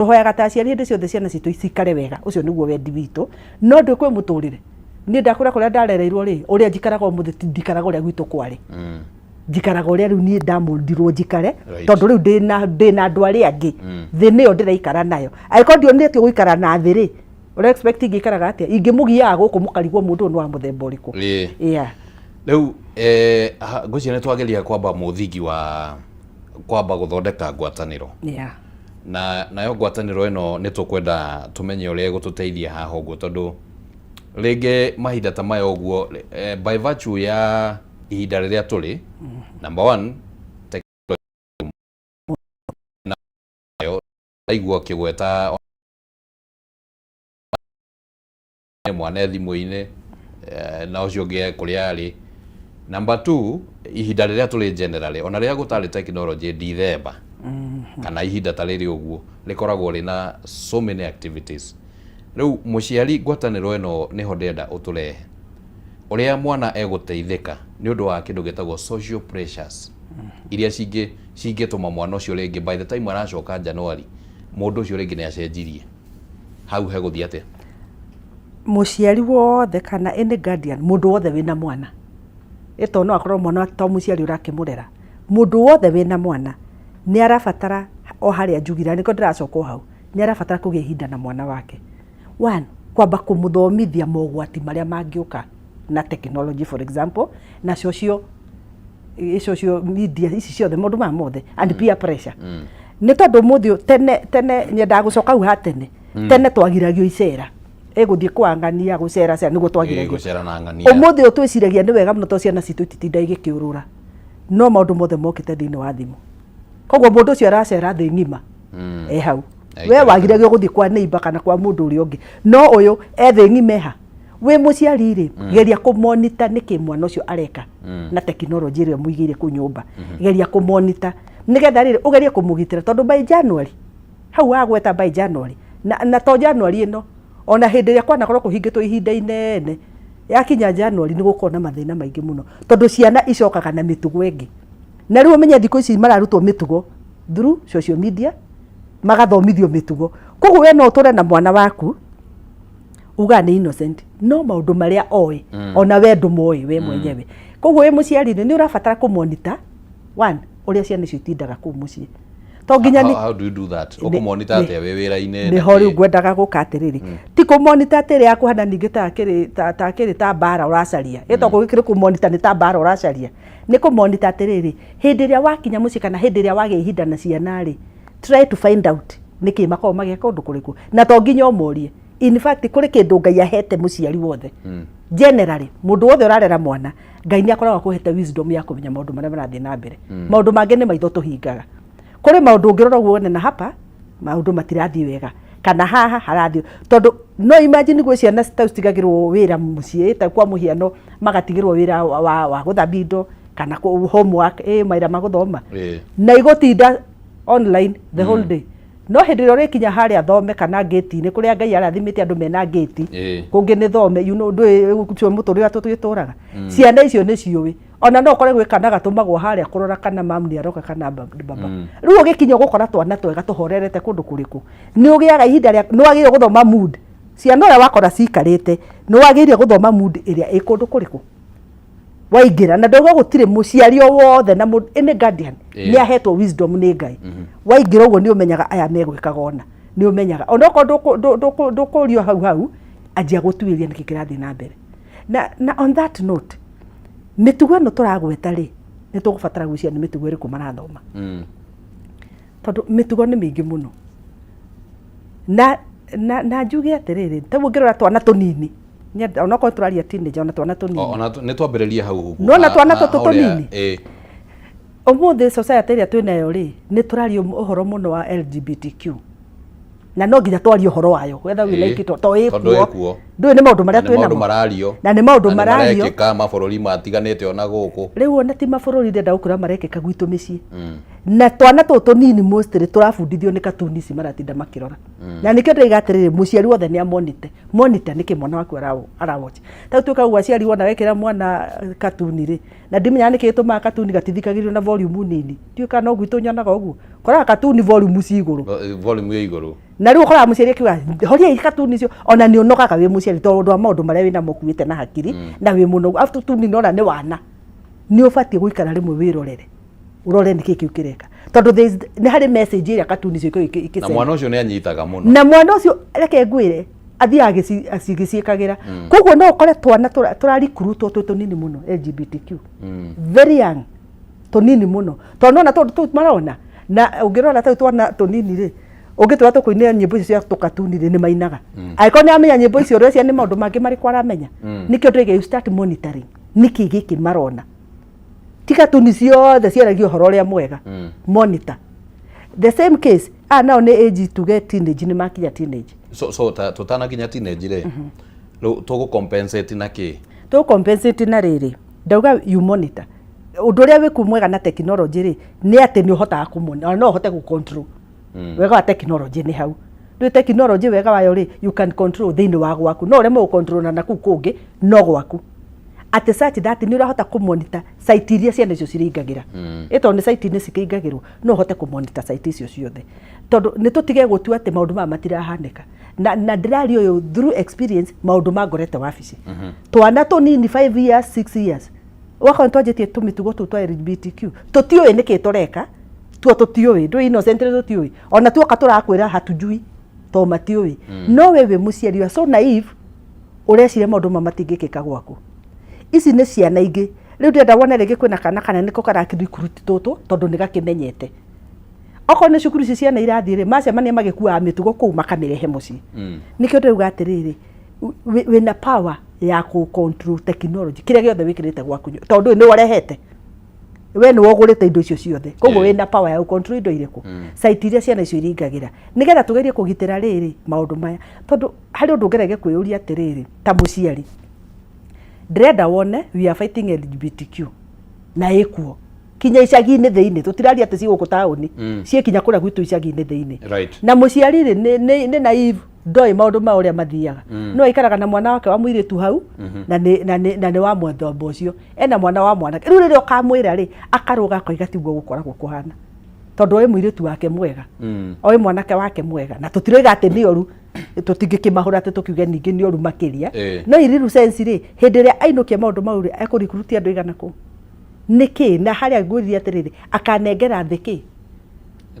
Tũhoyaga ta aciari hĩndĩ ciothe ciana citũ cikare wega, ũcio nĩguo wendi witũ, no ndũĩ kwĩ mũtũrĩre. Niĩ ndakũra kũrĩa ndarereirwo rĩ, ũrĩa njikaraga ũmũthĩ ndikaraga ũrĩa gwitũ kwarĩ. Njikaraga ũrĩa rĩu niĩ ndamũndirwo njikare, tondũ rĩu ndĩna andũ arĩa angĩ, thĩ nĩyo ndĩraikara nayo. Angĩkorwo ndionetio gũikara na thĩ rĩ, ũra expect ingĩikaraga atĩa? Ingĩmũgiaga gũkũ mũkarigwo mũndũ ũyũ nĩ wa mũthemba ũrĩkũ. Yeah. Rĩu ngwĩciria nĩ twageria kwamba mũthingi wa kwamba gũthondeka ngwatanĩro. Na nayo ngwatanĩro ĩno nĩ tũkwenda tũmenye ũrĩa ĩgũtũteithia haha ũguo, tondũ rĩngĩ mahinda ta maya ũguo, by virtue ya ihinda rĩrĩa tũrĩ, number one, nayo ndaigua ũkĩgweta mwana e thimũ-inĩ, na ũcio ũngĩ e kũrĩa arĩ. Number two, ihinda rĩrĩa tũrĩ generally, ona rĩrĩa gũtarĩ technology December kana ihinda ta rĩrĩ ũguo rĩkoragwo rĩna so many activities. Rĩu mũciari, ngwatanĩro ĩno nĩho ndĩrenda ũtũrehe ũrĩa mwana egũteithĩka nĩ ũndũ wa kĩndũ gĩtagwo social pressures iria cingĩtũma mwana ũcio rĩngĩ by the time aracoka January, mũndũ ũcio rĩngĩ nĩ acenjirie. Hau hegũthiĩ atĩa? Mũciari wothe kana any guardian, mũndũ wothe wĩna mwana, ĩto no akorwo mwana to mũciari ũrakĩmũrera, mũndũ wothe wĩna mwana nĩ arabatara, o harĩa njugire, nĩkĩo ndĩracoka o hau, nĩ arabatara kũgĩa ihinda na mwana wake. One, kwamba kũmũthomithia mogwati marĩa mangĩũka na technology, for example, na social media ici ciothe, maũndũ maya mothe, and peer pressure. Nĩ tondũ ũmũthĩ ũyũ, tene tene nyendaga gũcoka hau ha tene. Tene twagiragio icera, ĩgũthiĩ kũangania gũcera cera nĩguo twagiragio. Gũcera na ng'ania. Ũmũthĩ ũyũ twĩciragia nĩ wega mũno tondũ ciana citũ ititinda igĩkĩũrũra, no maũndũ mothe mokĩte thĩinĩ wa thimũ, koguo mũndũ ũcio aracera thĩ ng'ima e hau. We wagiragio gũthiĩ kwa neighbor kana kwa mũndũ ũrĩa ũngĩ, no ũyũ e thĩ ng'ima eha. Wĩ mũciari rĩ, geria kũmonita nĩkĩ mwana ũcio areka na tekinoronjĩ ĩrĩa mũigĩire kũu nyũmba. Geria kũmonita nĩgetha rĩrĩ ũgerie kũmũgitĩra, tondũ by January hau wagweta, by January na to January ĩno, ona hĩndĩ ĩrĩa kwanakorwo kũhingĩtwo ihinda inene, yakinya January nĩ gũkorwo na mathĩna maingĩ mũno, tondũ ciana icokaga na mĩtugo ĩngĩ. Na rĩu ũmenye thikũ ici mararutwo mĩtugo through social media, magathomithio mĩtugo. Koguo we no ũtũre na mwana waku ugaga nĩ innocent, no maũndũ marĩa oĩ ona we ndũmoĩ we mwenyewe. Koguo wĩ mũciari rĩ, nĩ ũrabatara kũmonita one ũrĩa ciana icio itindaga kũu mũciĩ, to nginya How do you do that? Ũkũmonita atĩa wĩ wĩra-inĩ? Nĩho rĩu ngwendaga gũka atĩrĩrĩ, ti kũmonita atĩrĩ ya kũhana ningĩ ta kĩrĩ ta mbara ũracaria, ĩtagwo gĩkĩrĩ kũmonita nĩ ta mbara ũracaria. Nĩ kũmonita atĩrĩrĩ, hĩndĩ ĩrĩa wakinya mũciĩ kana hĩndĩ ĩrĩa wagĩa ihinda na ciana rĩ, try to find out nĩkĩ makoragwo magĩka kũndũ kũrĩkũ. Na to nginya ũmorie, in fact kũrĩ kĩndũ Ngai ahete mũciari wothe. Generally, mũndũ wothe ũrarera mwana, Ngai nĩ akoragwo akũhete wisdom ya kũmenya maũndũ marĩa marathiĩ na mbere. Maũndũ mangĩ nĩ maitho tũhingaga. Kũrĩ maũndũ ũngĩrora ũguo wone na hapa maũndũ matirathiĩ wega kana haha harathiĩ, tondũ no imagine gwĩ ciana ta citigagĩrwo wĩra mũciĩ, ta kwa mũhiano magatigĩrwo wĩra wa gũthambia indo kana homework, mawĩra ma gũthoma, na igũtinda online the whole day. No hĩndĩ ĩrĩa ũrĩkinya harĩa thome kana ngĩti-inĩ, kũrĩa Ngai arathimĩte andũ mena ngĩti, kũngĩ nĩ thome, ndũĩ ũcio mũtũrĩre ũrĩa tũgĩtũraga, ciana icio nĩ ciũĩ. Ona no ũkore gwĩ kana gatũmagwo harĩa kũrora kana mamu nĩ aroka kana baba. Rĩu ũgĩkinya ũgũkora twana twega tũhorerete kũndũ kũrĩkũ. Nĩ ũgĩaga ihinda rĩa nĩ wagĩrĩire gũthoma mood ciana ũrĩa wakora cikarĩte, nĩ wagĩrĩire gũthoma mood ĩrĩa ĩ kũndũ kũrĩkũ waingĩra. Na ndauga gũtirĩ mũciari o wothe na any guardian nĩ ahetwo wisdom nĩ Ngai. Waingĩra ũguo nĩ ũmenyaga aya megwĩkaga, ona nĩ ũmenyaga onokorwo ndũkũrio hau hau, anjia gũtuĩria nĩkĩ kĩrathiĩ na mbere. Na on that note, mĩtugo ĩno tũragweta rĩ, nĩ tũgũbatara gwĩciria nĩ mĩtugo ĩrĩkũ marathoma, tondũ mĩtugo nĩ mĩingĩ mũno. Na njuge atĩrĩrĩ, ta ũngĩrora twana tũnini, onokorwo tũraria teenager, ona twana tũnini. Ona nĩ twambĩrĩrie hau ũguo. Nĩwona twana tũtũ tũnini? Ũmũthĩ society ĩrĩa twĩnayo rĩ, nĩ tũraria ũhoro mũno wa LGBTQ, na no nginya twarie ũhoro wayo whether we like it or to tondũ ĩkuo. Ĩkuo. Ndũĩ nĩ maũndũ marĩa Na nĩ maũndũ twĩnamo marario. Na nĩ maũndũ Na nĩ marario. marekĩka mabũrũri matiganĩte ona gũkũ. Rĩu ona ti mabũrũri, ndenda gũkwĩra marekĩka gwitũ mĩciĩ. Na twana tũtũ tũnini mostly tũrabundithio nĩ katuni ici maratinda makĩrora. Na nĩkĩo ndĩraiga atĩrĩrĩ, mũciari wothe nĩ amonite monitor nĩkĩ mwana waku arawatch. Ta tuĩka ũguo aciari wona wekĩra mwana katuni rĩ, na ndimenyaga nĩkĩ gĩtũmaga katuni gatithikagĩrĩrio na volume nini. Ndiũĩ kana no gwitũ nyonaga ũguo. Koraga katuni volume ci igũrũ. Volume ĩ igũrũ. Na rĩu ũkoraga mũciari akiuga horiai katuni icio, ona nĩ ũnogaga wĩ mũciari tondũ wa maũndũ marĩa wĩnamo ũkuĩte na hakiri na wĩ mũnogu. Arabu tũtuni nona nĩ wana, nĩ ũbatiĩ gũikara rĩmwe wĩrorere, ũrore nĩkĩ kĩu kĩreka, tondũ nĩ harĩ message ĩrĩa katuni icio ikoragwo Na mwana ũcio nĩ anyitaga mũno. Na mwana ũcio, reke ngwĩre, athiaga agĩciĩkagĩra. Koguo no ũkore twana tũrarikurutwo twĩ tũnini mũno LGBTQ, very young, tũnini mũno, tondũ nona tũndũ tũu marona. Na ũngĩrora tũu twana tũnini rĩ, ũngĩtwĩra tũkũinĩra nyĩmbo icio cia tũkatuni rĩ, nĩ mainaga. Angĩkorwo nĩ amenya nyĩmbo icio, ũreciria nĩ maũndũ mangĩ marĩkũ aramenya? Nĩkĩo ndĩraiga you start monitoring nĩkĩ gĩkĩ marona. Ti katuni ciothe ciaragia ũhoro ũrĩa mwega. Monitor the same case, aya nao nĩ age tuge teenage, nĩ makinya teenage. So tũtanakinya teenage rĩ, rĩu tũgũ compensate na kĩ? Tũ compensate na rĩrĩ, ndauga you monitor. Ũndũ ũrĩa wĩku mwega na technology rĩ, nĩ atĩ nĩ ũhotaga kũmona, ona no ũhote gũ control. Wega wa technology nĩ hau. Rĩu technology wega wayo rĩ, you can control thĩinĩ wa gwaku, no ũremwo gũ control na nakũu kũngĩ, no gwaku atĩ such that nĩ ũrahota kũ monitor site iria ciana icio ciringagĩra. Ĩ tondũ nĩ site-inĩ cikĩingagĩrwo, no ũhote kũ monitor site icio ciothe, tondũ nĩ tũtige gũtua atĩ maũndũ maya matirahanĩka. Na ndĩraria ũyũ through experience, maũndũ mangorete wabici, twana tũnini 5 years, 6 years, ũgakorwo nĩ twanjĩtie tũmĩtugo tũu twa LGBTQ, tũtiũĩ nĩkĩ tũreka tuo, tũtiũĩ, ndũ innocent, tũtiũĩ. Ona tuoka tũrakwĩra hatujui, to matiũĩ. No we wĩ mũciari, you are so naive, ũreciria maũndũ ma matingĩkĩka gwaku. Ici nĩ ciana ingĩ. Rĩu ndĩrenda wone rĩngĩ kwĩna kana kana nĩko karakĩrecruit tũtũ, tondũ nĩ gakĩmenyete okorwo nĩ cukuru ici ciana irathiĩ rĩ, macemania magĩkuaga mĩtugo kũu makamĩrehe mũciĩ. Nĩkĩo ndĩrauga atĩrĩrĩ, wĩna power ya kũ control technology kĩrĩa gĩothe wĩkĩrĩte gwaku, tondũ nĩ ũrehete, we nĩ wogũrĩte indo icio ciothe, koguo wĩna power ya gũ control indo irĩkũ, site iria ciana icio iringagĩra, nĩgetha tũgerie kũgitĩra rĩrĩ maũndũ maya. Tondũ harĩ ũndũ ngeragia kwĩyũria atĩrĩrĩ, ta mũciari ndĩrenda wone we are fighting LGBTQ na ĩkuo kinya icagi-inĩ thĩinĩ, tũtiraria atĩ ciĩ gũkũ taũni, ciĩ kinya kũrĩa gwitũ icagi-inĩ thĩinĩ. Na mũciari rĩ, nĩ naive, ndoĩ maũndũ ma ũrĩa mathiaga, no aikaraga na mwana wake wa mũirĩtu hau, na nĩ wa mũthemba ũcio, ena mwana wa mwanake. Rĩu rĩrĩa ũkamwĩra rĩ, akarũga akoiga tiguo gũkoragwo kũhana, tondũ oĩ mũirĩtu wake mwega, oĩ mwanake wake mwega. Na tũtiroiga atĩ nĩ oru, tũtingĩkĩmahũra atĩ tũkiuge ningĩ nĩ oru makĩria. No iriru sense rĩ, hĩndĩ ĩrĩa ainũkia maũndũ mau rĩ, ekũrikurutia andũ igana kũu nĩkĩ? Na harĩa ngwĩrire atĩrĩrĩ, akanengera thĩ kĩ?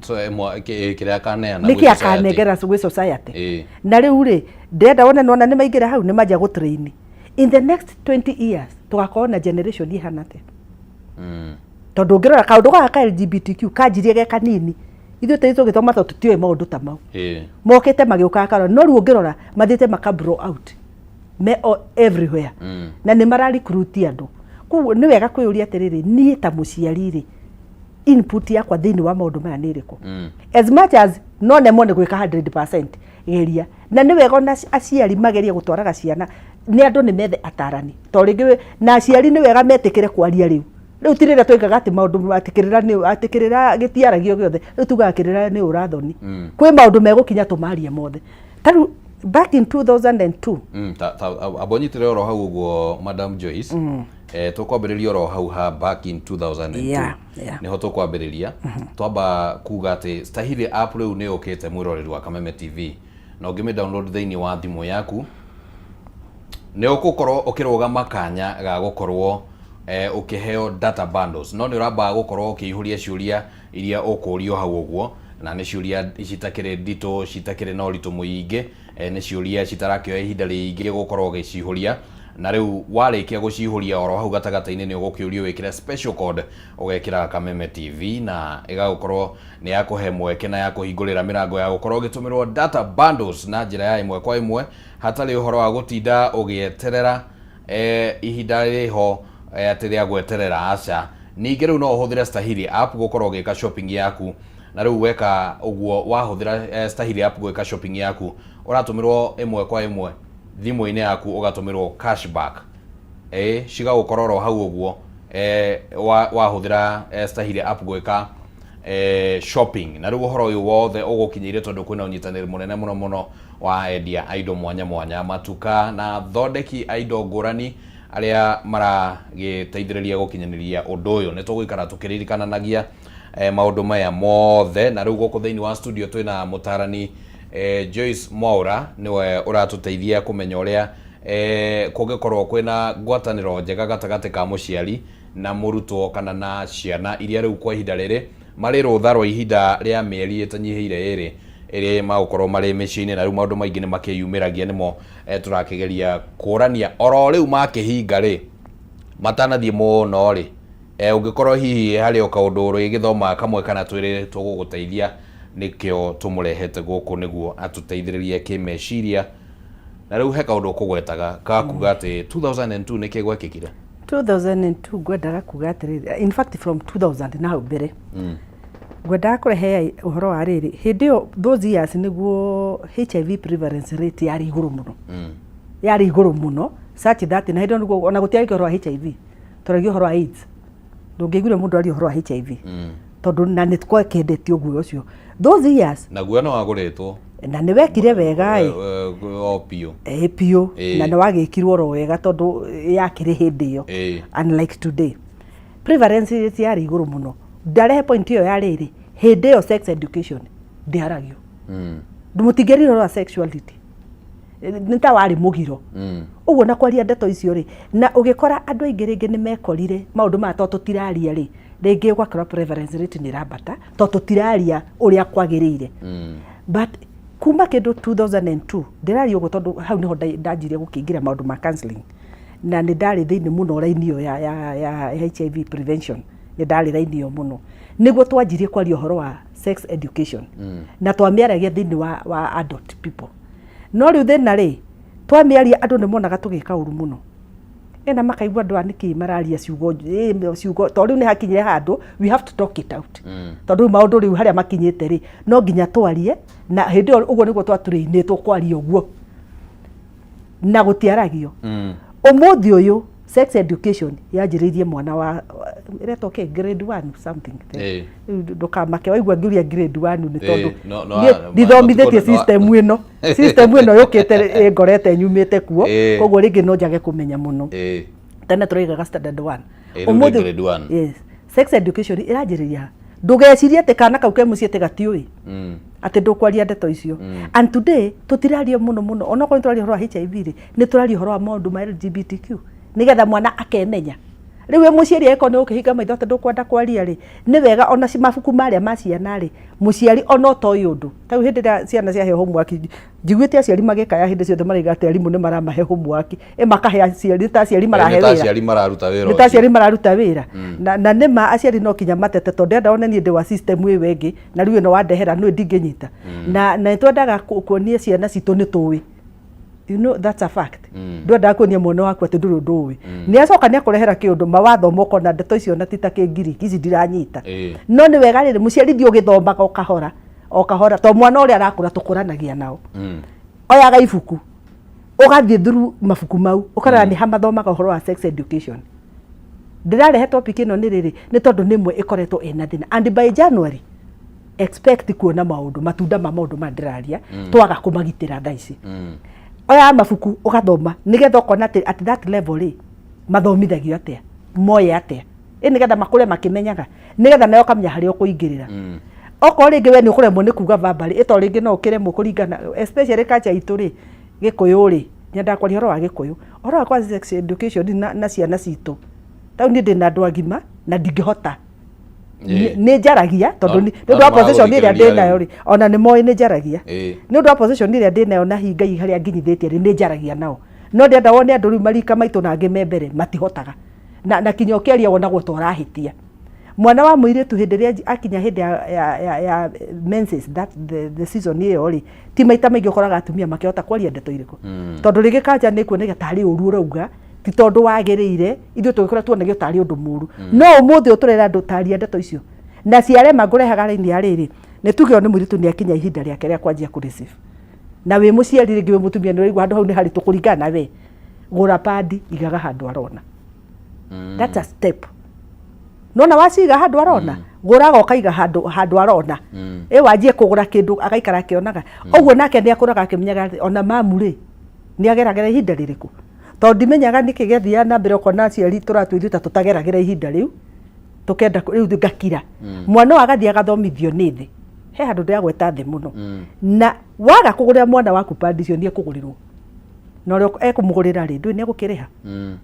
So, kĩrĩa akaneana nĩkĩ gwĩ society. Akanengera gwĩ society. Na rĩu rĩ, ndĩrenda wone, nona nĩ maingĩra hau, nĩ manjia gũtrain. In the next 20 years tũgakorwo na generation ihana atĩa? Tondũ ũngĩrora kaũndũ gaka ka LGBTQ kanjirie ge kanini, ithuĩ tũrĩ tũgĩthoma, tondũ tũtiũĩ maũndũ ta mau, mokĩte magĩũkaga karora. No rĩu ũngĩrora mathiĩte maka blow out me everywhere, na nĩ mararecruit andũ. Koguo nĩ wega kwĩyũria atĩrĩrĩ, niĩ ta mũciari rĩ, input yakwa thĩinĩ wa maũndũ maya nĩ ĩrĩkũ? As much as no nemwo nĩ gwĩka 100%, geria. Na nĩ wega ona aciari magerie gũtwaraga ciana nĩ andũ, nĩ methe atarani, tondũ rĩngĩ na aciari nĩ wega metĩkĩre kwaria. Rĩu ti rĩrĩa twoigaga atĩ maũndũ atĩ kĩrĩra nĩ atĩ kĩrĩra gĩtiaragio gĩothe, rĩu tugaga kĩrĩra nĩ ũrathoni. Kwĩ maũndũ megũkinya tũmarie mothe. Ta rĩu back in 2002, Ta amba ũnyitĩre oro hau ũguo, Madam Joyce. Tũkwambĩrĩria oro hau ha back in 2002. Nĩho tũkwambĩrĩria. Twamba kuga atĩ Stahili app rĩu nĩ yũkĩte, mwĩroreri wa Kameme TV, na ũngĩmĩ download thĩinĩ wa thimũ yaku, nĩ ũgũkorwo ũkĩrũgama kanya ga gũkorwo ũkĩheo data bundles. No nĩ ũrambaga gũkorwo ũkĩihũria ciũria iria ũkũrio hau ũguo, na nĩ ciũria citakĩrĩ nditũ, citakĩrĩ na ũritũ mũingĩ, nĩ ciũria citarakĩoya ihinda rĩingĩ gũkorwo ũgĩcihũria. Na rĩu warĩkia gũcihũria, oro hau gatagatĩ-inĩ nĩ ũgũkĩũrio wĩkĩre special code, ũgekĩra Kameme TV, na ĩgagũkorwo nĩ yakũhe mweke na yakũhingũrĩra mĩrango ya gũkorwo ũgĩtũmĩrwo data bundles na njĩra ya ĩmwe kwa ĩmwe, hatarĩ ũhoro wa gũtinda ũgĩeterera ihinda rĩho atĩ rĩa gweterera, aca. Ningĩ rĩu no ũhũthĩre Stahili app gũkorwo ũgĩka shopping yaku. Na rĩu weka ũguo, wahũthĩra Stahili app gwĩka shopping yaku, ũratũmĩrwo ĩmwe kwa ĩmwe thimũ-inĩ yaku, ũgatũmĩrwo cashback cigagũkorora o hau ũguo wahũthĩra Stahili app gwĩka Shopping. Na rĩu ũhoro ũyũ wothe ũgũkinyĩire tondũ kwĩna ũnyitanĩri mũnene mũno mũno wa endia a indo mwanya mwanya, matuka na thondeki a indo ngũrani arĩa maragĩteithĩrĩria gũkinyanĩria ũndũ ũyũ. Nĩ tũgũikara tũkĩririkananagia maũndũ maya mothe. Na rĩu gũkũ thĩinĩ wa studio twĩna mũtarani Joyce Mwaũra, nĩwe ũratũteithia kũmenya ũrĩa kũngĩkorwo kwĩna ngwatanĩro njega gatagatĩ ka mũciari na mũrutwo kana na ciana iria rĩu kwa ihinda rĩrĩ marĩ rũtha rwa ihinda rĩa mĩeri ĩtanyihĩire ĩrĩ ĩrĩ magũkorwo marĩ mĩciĩ-inĩ. Na rĩu maũndũ maingĩ nĩ makĩyumĩragia, nĩmo tũrakĩgeria kũrania oro rĩu makĩhinga rĩ, matanathiĩ mũno rĩ, ũngĩkorwo hihi harĩ o kaũndũ ũrĩgĩthoma kamwe kana twĩrĩ tũgũgũteithia, nĩkĩo tũmũrehete gũkũ nĩguo atũteithĩrĩrie kĩmeciria. Na rĩu he kaũndũ ũkũgwetaga ka kuga atĩ 2002 nĩkĩ gwekĩkire? 2002 ngwendaga kuga atĩrĩrĩ, in fact from 2000 na hau mbere, ngwendaga kũrehe ũhoro wa rĩrĩ, hĩndĩ ĩyo, those years, nĩguo HIV prevalence rate yarĩ igũrũ mũno, yarĩ igũrũ mũno such that na hĩndĩ ĩyo nĩguo ona gũtiarĩ ũhoro wa HIV, twaragia ũhoro wa AIDS. Ndũngĩaiguire mũndũ aria ũhoro wa HIV tondũ na nĩ twakĩendetio guoya ũcio those years. Naguo no wagũrĩtwo. Na nĩ wekire wega ĩ. O biũ. Ĩ biũ. Na nĩ wagĩkirwo oro wega tondũ yakĩrĩ hĩndĩ ĩyo, unlike today prevalence rate yarĩ igũrũ mũno. Ndarehe point ĩyo ya rĩrĩ, hĩndĩ ĩyo sex education ndĩaragio. Mũtingĩarire ũhoro wa sexuality, nĩ ta warĩ mũgiro ũguo na kwaria ndeto icio rĩ, na ũgĩkora andũ aingĩ rĩngĩ nĩ mekorire maũndũ maya tondũ tũtiraria rĩ, rĩngĩ ũgakora prevalence rate nĩ ĩrambata tondũ tũtiraria ũrĩa kwagĩrĩire. But kuma kĩndũ 2002, ndĩraria ũguo tondũ hau nĩho ndanjirie gũkĩingĩra maũndũ ma counseling, na nĩ ndarĩ thĩinĩ mũno raini ĩyo ya HIV prevention, nĩ ndarĩ raini ĩyo mũno, nĩguo twanjirie kwaria ũhoro wa sex education na twamĩaragia thĩinĩ wa adult people. No rĩu thĩna rĩ, twamĩaria andũ nĩ monaga tũgĩka ũru mũno ĩna makaigua andũ aya nĩkĩ mararia ciugo ciugo, tondũ rĩu nĩ hakinyire handũ we have to talk it out, tondũ rĩu maũndũ rĩu harĩa makinyĩte rĩ, no nginya twarie. Na hĩndĩ ĩyo ũguo nĩguo twatũrĩinĩtwo kwaria ũguo na gũtiaragio. Ũmũthĩ ũyũ sex education yanjĩrĩirie mwana wa ĩretwo kĩ, grade one something. Rĩu ndũkamake waigua ngĩuria grade one, nĩ tondũ no, niĩ ndithomithĩtie system ĩno, system ĩno yũkĩte ĩngorete nyumĩte kuo. Koguo rĩngĩ no njage kũmenya mũno. Tene tũraigaga standard one. Rĩu nĩ grade one. Yes, sex education ĩranjĩrĩria, ndũgecirie atĩ kana kau ke mũciĩ atĩ gatiũĩ atĩ ndũkwaria ndeto icio. And today tũtiraria mũno mũno, onokorwo nĩ tũraria ũhoro wa HIV rĩ, nĩ tũraria ũhoro wa maũndũ ma LGBTQ nĩgetha mwana akemenya. Rĩu wĩ mũciari, angĩkorwo nĩ ũkĩhinga maitho atĩ ndũkwenda kwaria rĩ, nĩ wega ona mabuku marĩa ma ciana rĩ, mũciari ona ũtoĩ ũndũ ta rĩu hĩndĩ ĩrĩa ciana ciaheo homework, njiguĩte aciari magĩkaya hĩndĩ ciothe maraiga atĩ arimũ nĩ maramahe homework, ĩ makahe aciari ta aciari marahe Nĩ ta wĩra. Aciari mararuta wĩra Nĩ ta ũcio. Aciari mararuta wĩra na nĩ ma aciari no kinya matete tondũ ndĩrenda one niĩ ndĩ wa system ĩyo ĩngĩ, na rĩu ĩno wandehera nĩ ndingĩnyita, na nĩ twendaga kuonia ciana citũ nĩ tũĩ. You know that's a fact. Ndwendaga kuonia mwana waku atĩ ndũrĩ ũndũ ũĩ. Nĩ acoka nĩ akũrehera kĩũndũ mawathoma ũkona ndeto icio na ti ta Kĩngiriki, ici ndiranyita. No nĩ wega rĩrĩ mũciari thiĩ ũgĩthomaga o kahora o kahora, to mwana ũrĩa arakũra tũkũranagia nao. Oyaga ibuku ũgathiĩ through mabuku mau, ũkarora nĩ ha mathomaga ũhoro wa sex education. Ndĩrarehe topic ĩno nĩ rĩrĩ, nĩ tondũ nĩ ĩmwe ĩkoretwo ĩna thĩna, and by January expect kuona maũndũ, matunda ma maũndũ maya ndĩraria twaga kũmagitĩra thaa ici. Oya mabuku ũgathoma nĩgetha ũkona atĩ at that level rĩ, mathomithagio atĩa, moye atĩa, ĩ nĩgetha makũre makĩmenyaga, nĩgetha nawe ũkamenya harĩa ũkũingĩrĩra. Okorwo rĩngĩ we nĩ ũkũremwo nĩ kuga verbally, ĩ to rĩngĩ no ũkĩremwo kũringana especially culture itũ rĩ, Gĩkũyũ rĩ, nyendaga kwaria ũhoro wa Gĩkũyũ, ũhoro wa kwa sex education na ciana citũ. Ta rĩu niĩ ndĩna andũ agima na ndingĩhota. Nĩ njaragia tondũ nĩ ũndũ wa position ĩrĩa No ndĩ nayo nĩmaragũthikĩrĩria. Rĩ, ona nĩ moĩ nĩ njaragia. Nĩ ũndũ wa position ĩrĩa ndĩ nayo na hingai harĩa nginyithĩtie rĩ, nĩ njaragia nao, no ndĩrenda wone andũ rĩu marika maitũ na angĩ me mbere matihotaga na kinya ũkĩaria wonagwo ta ũrahĩtia. Mwana wa mũirĩtu hĩndĩ ĩrĩa akinya hĩndĩ ya menses, that the season ĩyo rĩ, ti maita maingĩ ũkoraga atumia makĩhota kwaria ndeto irĩkũ, tondũ rĩngĩ kanja nĩ kuoneka tarĩ ũru ũrauga, ti tondũ wagĩrĩire. Ithuĩ tũgĩkũra tuonagio tarĩ ũndũ mũru, no ũmũthĩ ũyũ tũrera andũ taria ndeto icio na ciarema. Ngũrehaga raini ya rĩrĩ, nĩ tuge nĩ mũirĩtu nĩ akinya ihinda rĩake rĩa kwanjia kũ receive, na wĩ mũciari rĩngĩ wĩ mũtumia nĩ ũraigua handũ hau nĩ haritũ kũringana na we, gũra padi, igaga handũ arona. That's a step. Nona waciga handũ arona, gũraga ũkaiga handũ handũ arona. Ĩ wanjie kũgũra kĩndũ agaikara akĩonaga ũguo, nake nĩ akũraga akĩmenyaga atĩ ona mamu rĩ, nĩ ageragĩra ihinda rĩrĩkũ, tondũ ndimenyaga nĩkĩ gĩathiaga na mbere. Ũkona aciari tũratua ithuĩ ta tũtageragĩra ihinda rĩu, tũkenda rĩu ngakira mwana ũyũ agathiĩ agathomithio nĩ thĩ. He handũ ndĩragweta thĩ mũno, na waga kũgũrĩra mwana waku pad icio, nĩ ekũgũrĩrwo, na ũrĩa ekũmũgũrĩra rĩ, ndũĩ nĩ egũkĩrĩha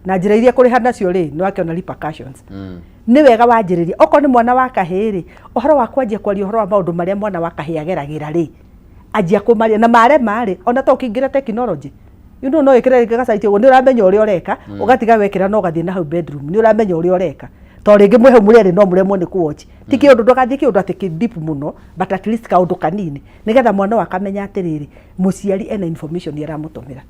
na njĩra iria ekũrĩha nacio rĩ, nĩ wakĩona repercussions. Nĩ wega wanjĩrĩria okorwo nĩ mwana wa kahĩĩ rĩ, ũhoro wa kwanjia kwaria ũhoro wa maũndũ marĩa mwana wa kahĩĩ ageragĩra rĩ, anjia kũmaria na marema rĩ, ona to ũkĩingĩra technology, no ĩkĩre rĩngĩ gacaiti ũguo, nĩ ũramenya ũrĩa ũreka, ũgatiga wekĩra na ũgathiĩ na hau bedroom, nĩ ũramenya ũrĩa ũreka, tondũ rĩngĩ mwĩ hau mũrĩ erĩ no mũremwo nĩ kũ-watch. Ti kĩũndũ, ndũgathiĩ kĩũndũ atĩ kĩ deep mũno, but at least kaũndũ kanini, nĩgetha mwana ũyũ akamenya atĩrĩrĩ, mũciari ena information aramũtũmĩra.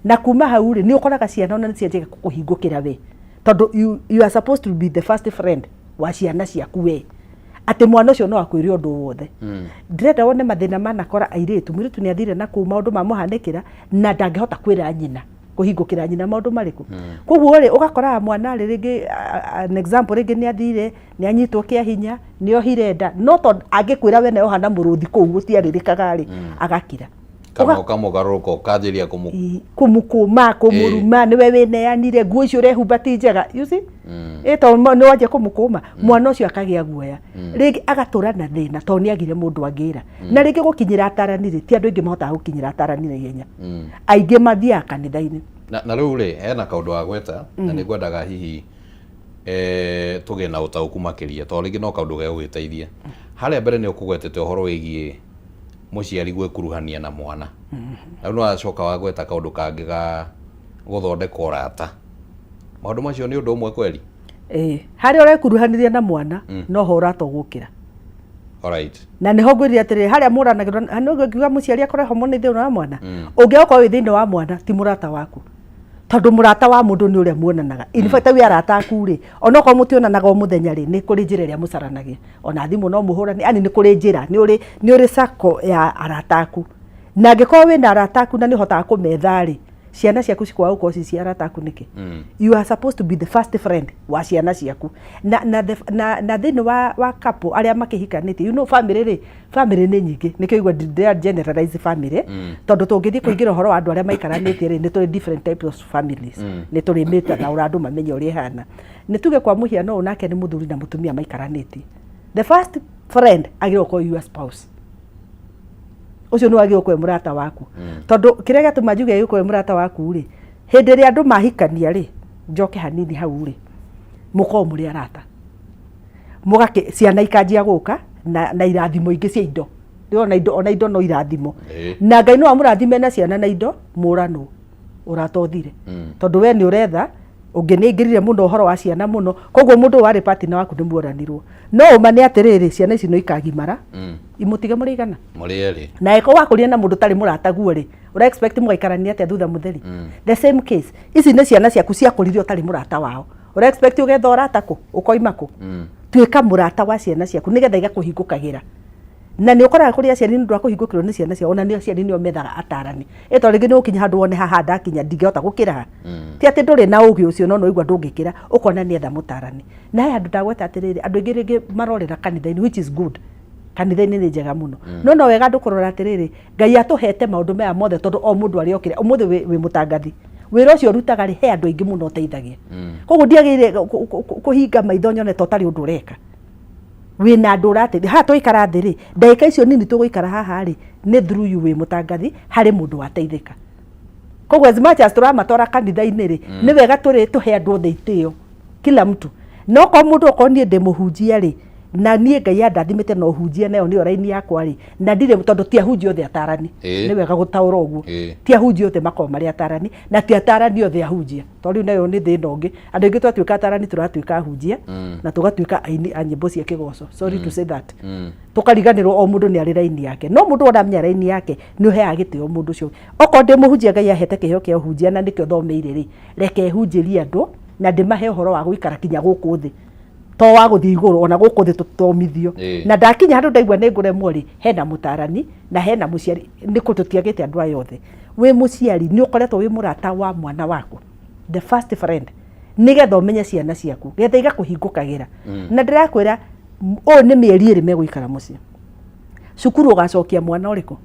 Na kuma hau rĩ, nĩ ũkoraga ciana ona nĩ cianjagia kũkũhingũkĩra we, tondũ you are supposed to be the first friend wa ciana ciaku we, atĩ mwana ũcio no akwĩre ũndũ wothe. Ndĩrenda wone mathĩna manakora airĩtu. Mũirĩtu nĩ athire na kũu, maũndũ mamũhanĩkĩra, na ndangĩhota kwĩra nyina, kũhingũkĩra nyina maũndũ marĩkũ. Koguo rĩ, ũgakoraga mwana rĩ, rĩngĩ an example, rĩngĩ nĩ athire, nĩ anyitwo kĩa hinya, nĩ ohire nda, no tondũ angĩkwĩra we neoha na mũrũthi kũu gũtiarĩrĩkaga rĩ, agakira. Kana ũkamũgarũrũka, ũkanjĩria kũmũ Kũmũkũma, kũmũruma, nĩwe wĩneanire, nguo icio ũrehumba ti njega, you see? Ĩ tondũ nĩ wanjia kũmũkũma, mwana ũcio akagĩa guoya, rĩngĩ agatũra na thĩna, tondũ nĩ agire mũndũ angĩra. Na rĩngĩ gũkinyĩra atarani rĩ, ti andũ aingĩ mahotaga gũkinyĩra atarani na ihenya, aingĩ mathiaga kanitha-inĩ. Na rĩu rĩ, hena kaũndũ wagweta na nĩ ngwendaga hihi tũgĩe na ũtaũku makĩria, tondũ rĩngĩ no kaũndũ gegũgĩteithia. Harĩa mbere nĩ ũkũgwetete ũhoro wĩgiĩ mũciari gwĩkuruhania na mwana, na rĩu nĩwacoka wagweta kaũndũ kangĩ ga gũthondeka ũrata. Maũndũ macio nĩ ũndũ ũmwe kweri? Ĩĩ, harĩa ũrekuruhanirie na mwana, noho ũrata ũgũkĩra. Na nĩho ngwĩrire atĩrĩrĩ, harĩa mũranagĩrwo nĩguo ngiuga mũciari akorwo ho mũno thĩinĩ wa mwana. Ũngĩaga gũkorwo wĩ thĩinĩ wa mwana, ti mũrata waku, tondũ mũrata wa mũndũ nĩ ũrĩa muonanaga. In fact, wĩ arata aku rĩ, onokorwo mũtionanaga o mũthenya rĩ, nĩ kũrĩ njĩra ĩrĩa mũcaranagia, ona thimũ no mũhũrane, yani nĩ kũrĩ njĩra, nĩ ũrĩ circle ya arata aku. Na angĩkorwo wĩna arata aku na nĩ ũhotaga kũmetha rĩ, ciana ciaku cikwaga gũkorwo ci cia arata aku nĩkĩ? You are supposed to be the first friend wa ciana ciaku. Na thĩinĩ wa couple arĩa makĩhikanĩtie, family rĩ, family nĩ nyingĩ, nĩkĩo igua ndĩra generalize family, tondũ tũngĩthiĩ kũingĩra ũhoro wa andũ arĩa maikaranĩtie rĩ, nĩ tũrĩ different types of families, nĩ tũrĩ mĩtana andũ mamenye ũrĩa ĩhana. Nĩ tuge kwa mũhiano, ũũ nake nĩ mũthuri na mũtumia maikaranĩtie, the first friend agĩrĩirwo gũkorwo your spouse. Ũcio nĩ wagĩrĩirwo gũkorwo mũrata waku, tondũ kĩrĩa gĩatũma njuge gĩkorwo mũrata waku rĩ, hĩndĩ ĩrĩa andũ mahikania rĩ, njoke hanini hau rĩ, mũkorwo mũrĩ arata, mũgakĩ ciana ikanjia gũka na irathimo ingĩ cia indo. Ndĩrona indo, ona indo no irathimo. Na Ngai no amũrathime na ciana na indo, mũranwo, ũrata ũthire, tondũ we nĩ ũretha ũngĩ nĩ aingĩrire mũno ũhoro wa ciana mũno. Koguo mũndũ ũyũ warĩ partner waku nĩ muoranirwo. No ũma nĩ atĩrĩrĩ, ciana ici no ikagimara, imũtige mũrĩ igana? Mũrĩ erĩ. Na ĩko wakũria na mũndũ ũtarĩ mũrataguo rĩ, ũra expect mũgaikarania atĩa thutha mũtheri? The same case, ici nĩ ciana ciaku ciakũrire ũtarĩ mũrata wao, ũra expect ũgetha ũrata kũ, ũkoima kũ? Tuĩka mũrata wa ciana ciaku, nĩgetha igakũhingũkagĩra. Na nĩ ũkoraga kũrĩ aciari, nĩ ũndũ wa kũhingũkĩrwo nĩ ciana ciao, ona nĩ aciari nĩo methaga atarani. Ĩ tondũ rĩngĩ nĩ ũgũkinya handũ wone haha ndakinya ndingĩhota gũkĩra ha, ti atĩ ndũrĩ na ũgĩ ũcio, no nĩwaigua ndũngĩkĩra, ũkona nĩ etha mũtarani. Na he handũ ndagweta atĩrĩrĩ, andũ aingĩ rĩngĩ marorera kanitha-inĩ, which is good, kanitha-inĩ nĩ njega mũno, no wega andũ kũrora atĩrĩrĩ, Ngai atũhete maũndũ maya mothe, tondũ o mũndũ arĩa okĩra ũmũthĩ wĩ mũtangathi, wĩra ũcio ũrutaga rĩ, he andũ aingĩ mũno ũteithagia. Koguo ndiagĩrĩire kũhinga maitho nyone ta ũtarĩ ũndũ ũreka. Wĩna andũ ũrateithia. Haha twaikara thĩ rĩ, ndagĩka icio nini tũgũikara haha rĩ, nĩ through you wĩ mũtangathi, harĩ mũndũ wateithĩka. Koguo as much as tũramatwara kanitha-inĩ rĩ, nĩ wega tũrĩ tũhe andũ othe itĩo, kila mtu. No korwo mũndũ, okorwo niĩ ndĩ mũhunjia rĩ, na niĩ Ngai andathimĩte na ũhunjia, nayo nĩyo raini yakwa rĩ, na ndirĩ, tondũ ti ahunjia othe atarani. Nĩ wega gũtaũra ũguo. Ti ahunjia othe makoragwo marĩ atarani, na ti atarani othe ahunjia, tondũ rĩu nayo nĩ thĩna ũngĩ. Andũ aingĩ twatuĩka atarani tũratuĩka ahunjia, na tũgatuĩka aini a nyĩmbo cia kĩgoco, sorry to say that. Tũkariganĩrwo o mũndũ nĩ arĩ raini yake. No mũndũ wona amenya raini yake, nĩ ũheaga gĩtĩo mũndũ ũcio. Okorwo ndĩ mũhunjia, Ngai ahete kĩheo kĩa ũhunjia na nĩkĩo thomeire rĩ, reke hunjĩrie andũ na ndĩmahe ũhoro wa gũikara kinya gũkũ thĩ, to wa gũthiĩ igũrũ, ona gũkũ thĩ tũthomithio. Na ndakinya handũ ndaigua nĩ ngũremwo rĩ, hena mũtarani na hena mũciari. Nĩ kũ tũtiagĩte andũ aya othe. Wĩ mũciari, nĩ ũkoretwo wĩ mũrata wa mwana waku, the first friend. Nĩgetha ũmenye ciana ciaku, getha igakũhingũkagĩra. Na ndĩrakwĩra ũyũ nĩ mĩeri 2 megũikara mũciĩ. Cukuru ũgacokia mwana ũrĩkũ?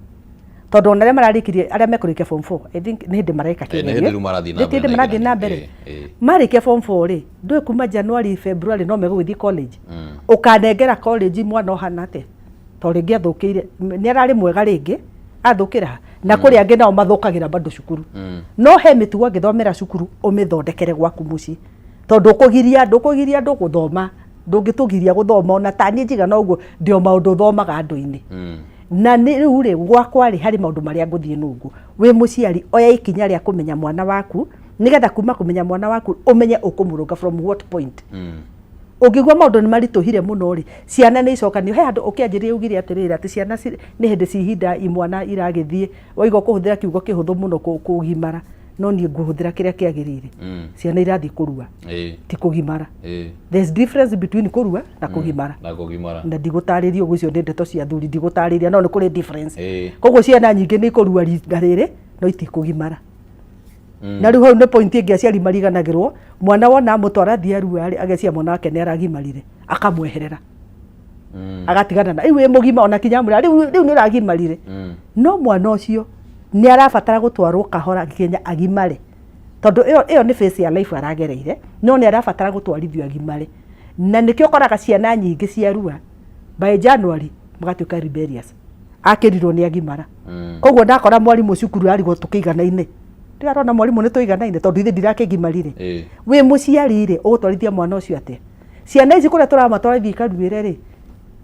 Tondũ ona arĩa mararĩkirie, arĩa mekũrĩkia form 4, I think nĩ hĩndĩ mareka Nĩ hĩndĩ rĩu marathiĩ na Nĩ mbere hĩndĩ na marathiĩ na igeranio. mbere. Ĩ, ĩ. Marĩkia form 4 rĩ, ndũĩ kuma January, February no megũgĩthiĩ college. Ũkanengera college mwana ũhana atĩa? To rĩngĩ athũkĩire, nĩ ararĩ mwega rĩngĩ, athũkĩra ha? Na kũrĩ angĩ nao mathũkagĩra bado cukuru. No he mĩtugo angĩthomera cukuru, ũmĩthondekere gwaku mũciĩ. Tondũ ũkũgiria andũ, ũkũgiria andũ gũthoma, ndũngĩtũgiria gũthoma, ona ta niĩ njigana ũguo, ndĩ o maũndũ thomaga andũ-inĩ. Na nĩ rĩu rĩ, gwakwa rĩ, harĩ maũndũ marĩa ngũthiĩ nũngũ. Wĩ mũciari, oya ikinya rĩa kũmenya mwana waku, nĩgetha kuma kũmenya mwana waku, ũmenye ũkũmũrũnga from what point. Ũngĩigua maũndũ nĩ maritũhire mũno rĩ, ciana nĩ icokanio. He handũ ũkĩanjĩrĩria ugire atĩrĩrĩ, atĩ ciana nĩ hĩndĩ ci ihinda imwana iragĩthiĩ, waigua kũhũthĩra kiugo kĩhũthũ mũno kũgimara, no niĩ ngũhũthĩra kĩrĩa kĩagĩrĩire. Ciana irathiĩ kũrua, ti kũgimara. There's difference between kũrua na kũgimara. Na kũgimara. Na ndigũtarĩria ũguo, icio nĩ ndeto cia athuri, ndigũtarĩria, no nĩ kũrĩ difference. Koguo ciana nyingĩ nĩ ikũrua rita rĩrĩ, no itikũgimara. Na rĩu hau nĩ point ĩngĩ aciari mariganagĩrwo, mwana wona amũtwara athiĩ arua rĩ, ageciria mwana wake nĩ aragimarire, akamweherera. Agatigana na rĩu wĩ mũgima, ona kinya amwĩra rĩu rĩu nĩ ũragimarire. No mwana ũcio nĩ arabatara gũtwarwo kahora nginya agimare. Tondũ ĩyo nĩ phase ya life aragereire, no nĩ arabatara gũtwarithio agimare. Na nĩkĩo ũkoraga ciana nyingĩ ciarua by January magatuĩka rebellious. Akĩrirwo nĩ agimara. Koguo ndakora mwarimũ cukuru arigwo tũkĩiganaine. Ndĩrarona mwarimũ nĩ tũiganaine tondũ ithe ndirakĩgimarire. Wĩ mũciari rĩ, ũgũtwarithia mwana ũcio atĩa? Ciana ici kũrĩa tũramatwarithia ikaruĩre rĩ,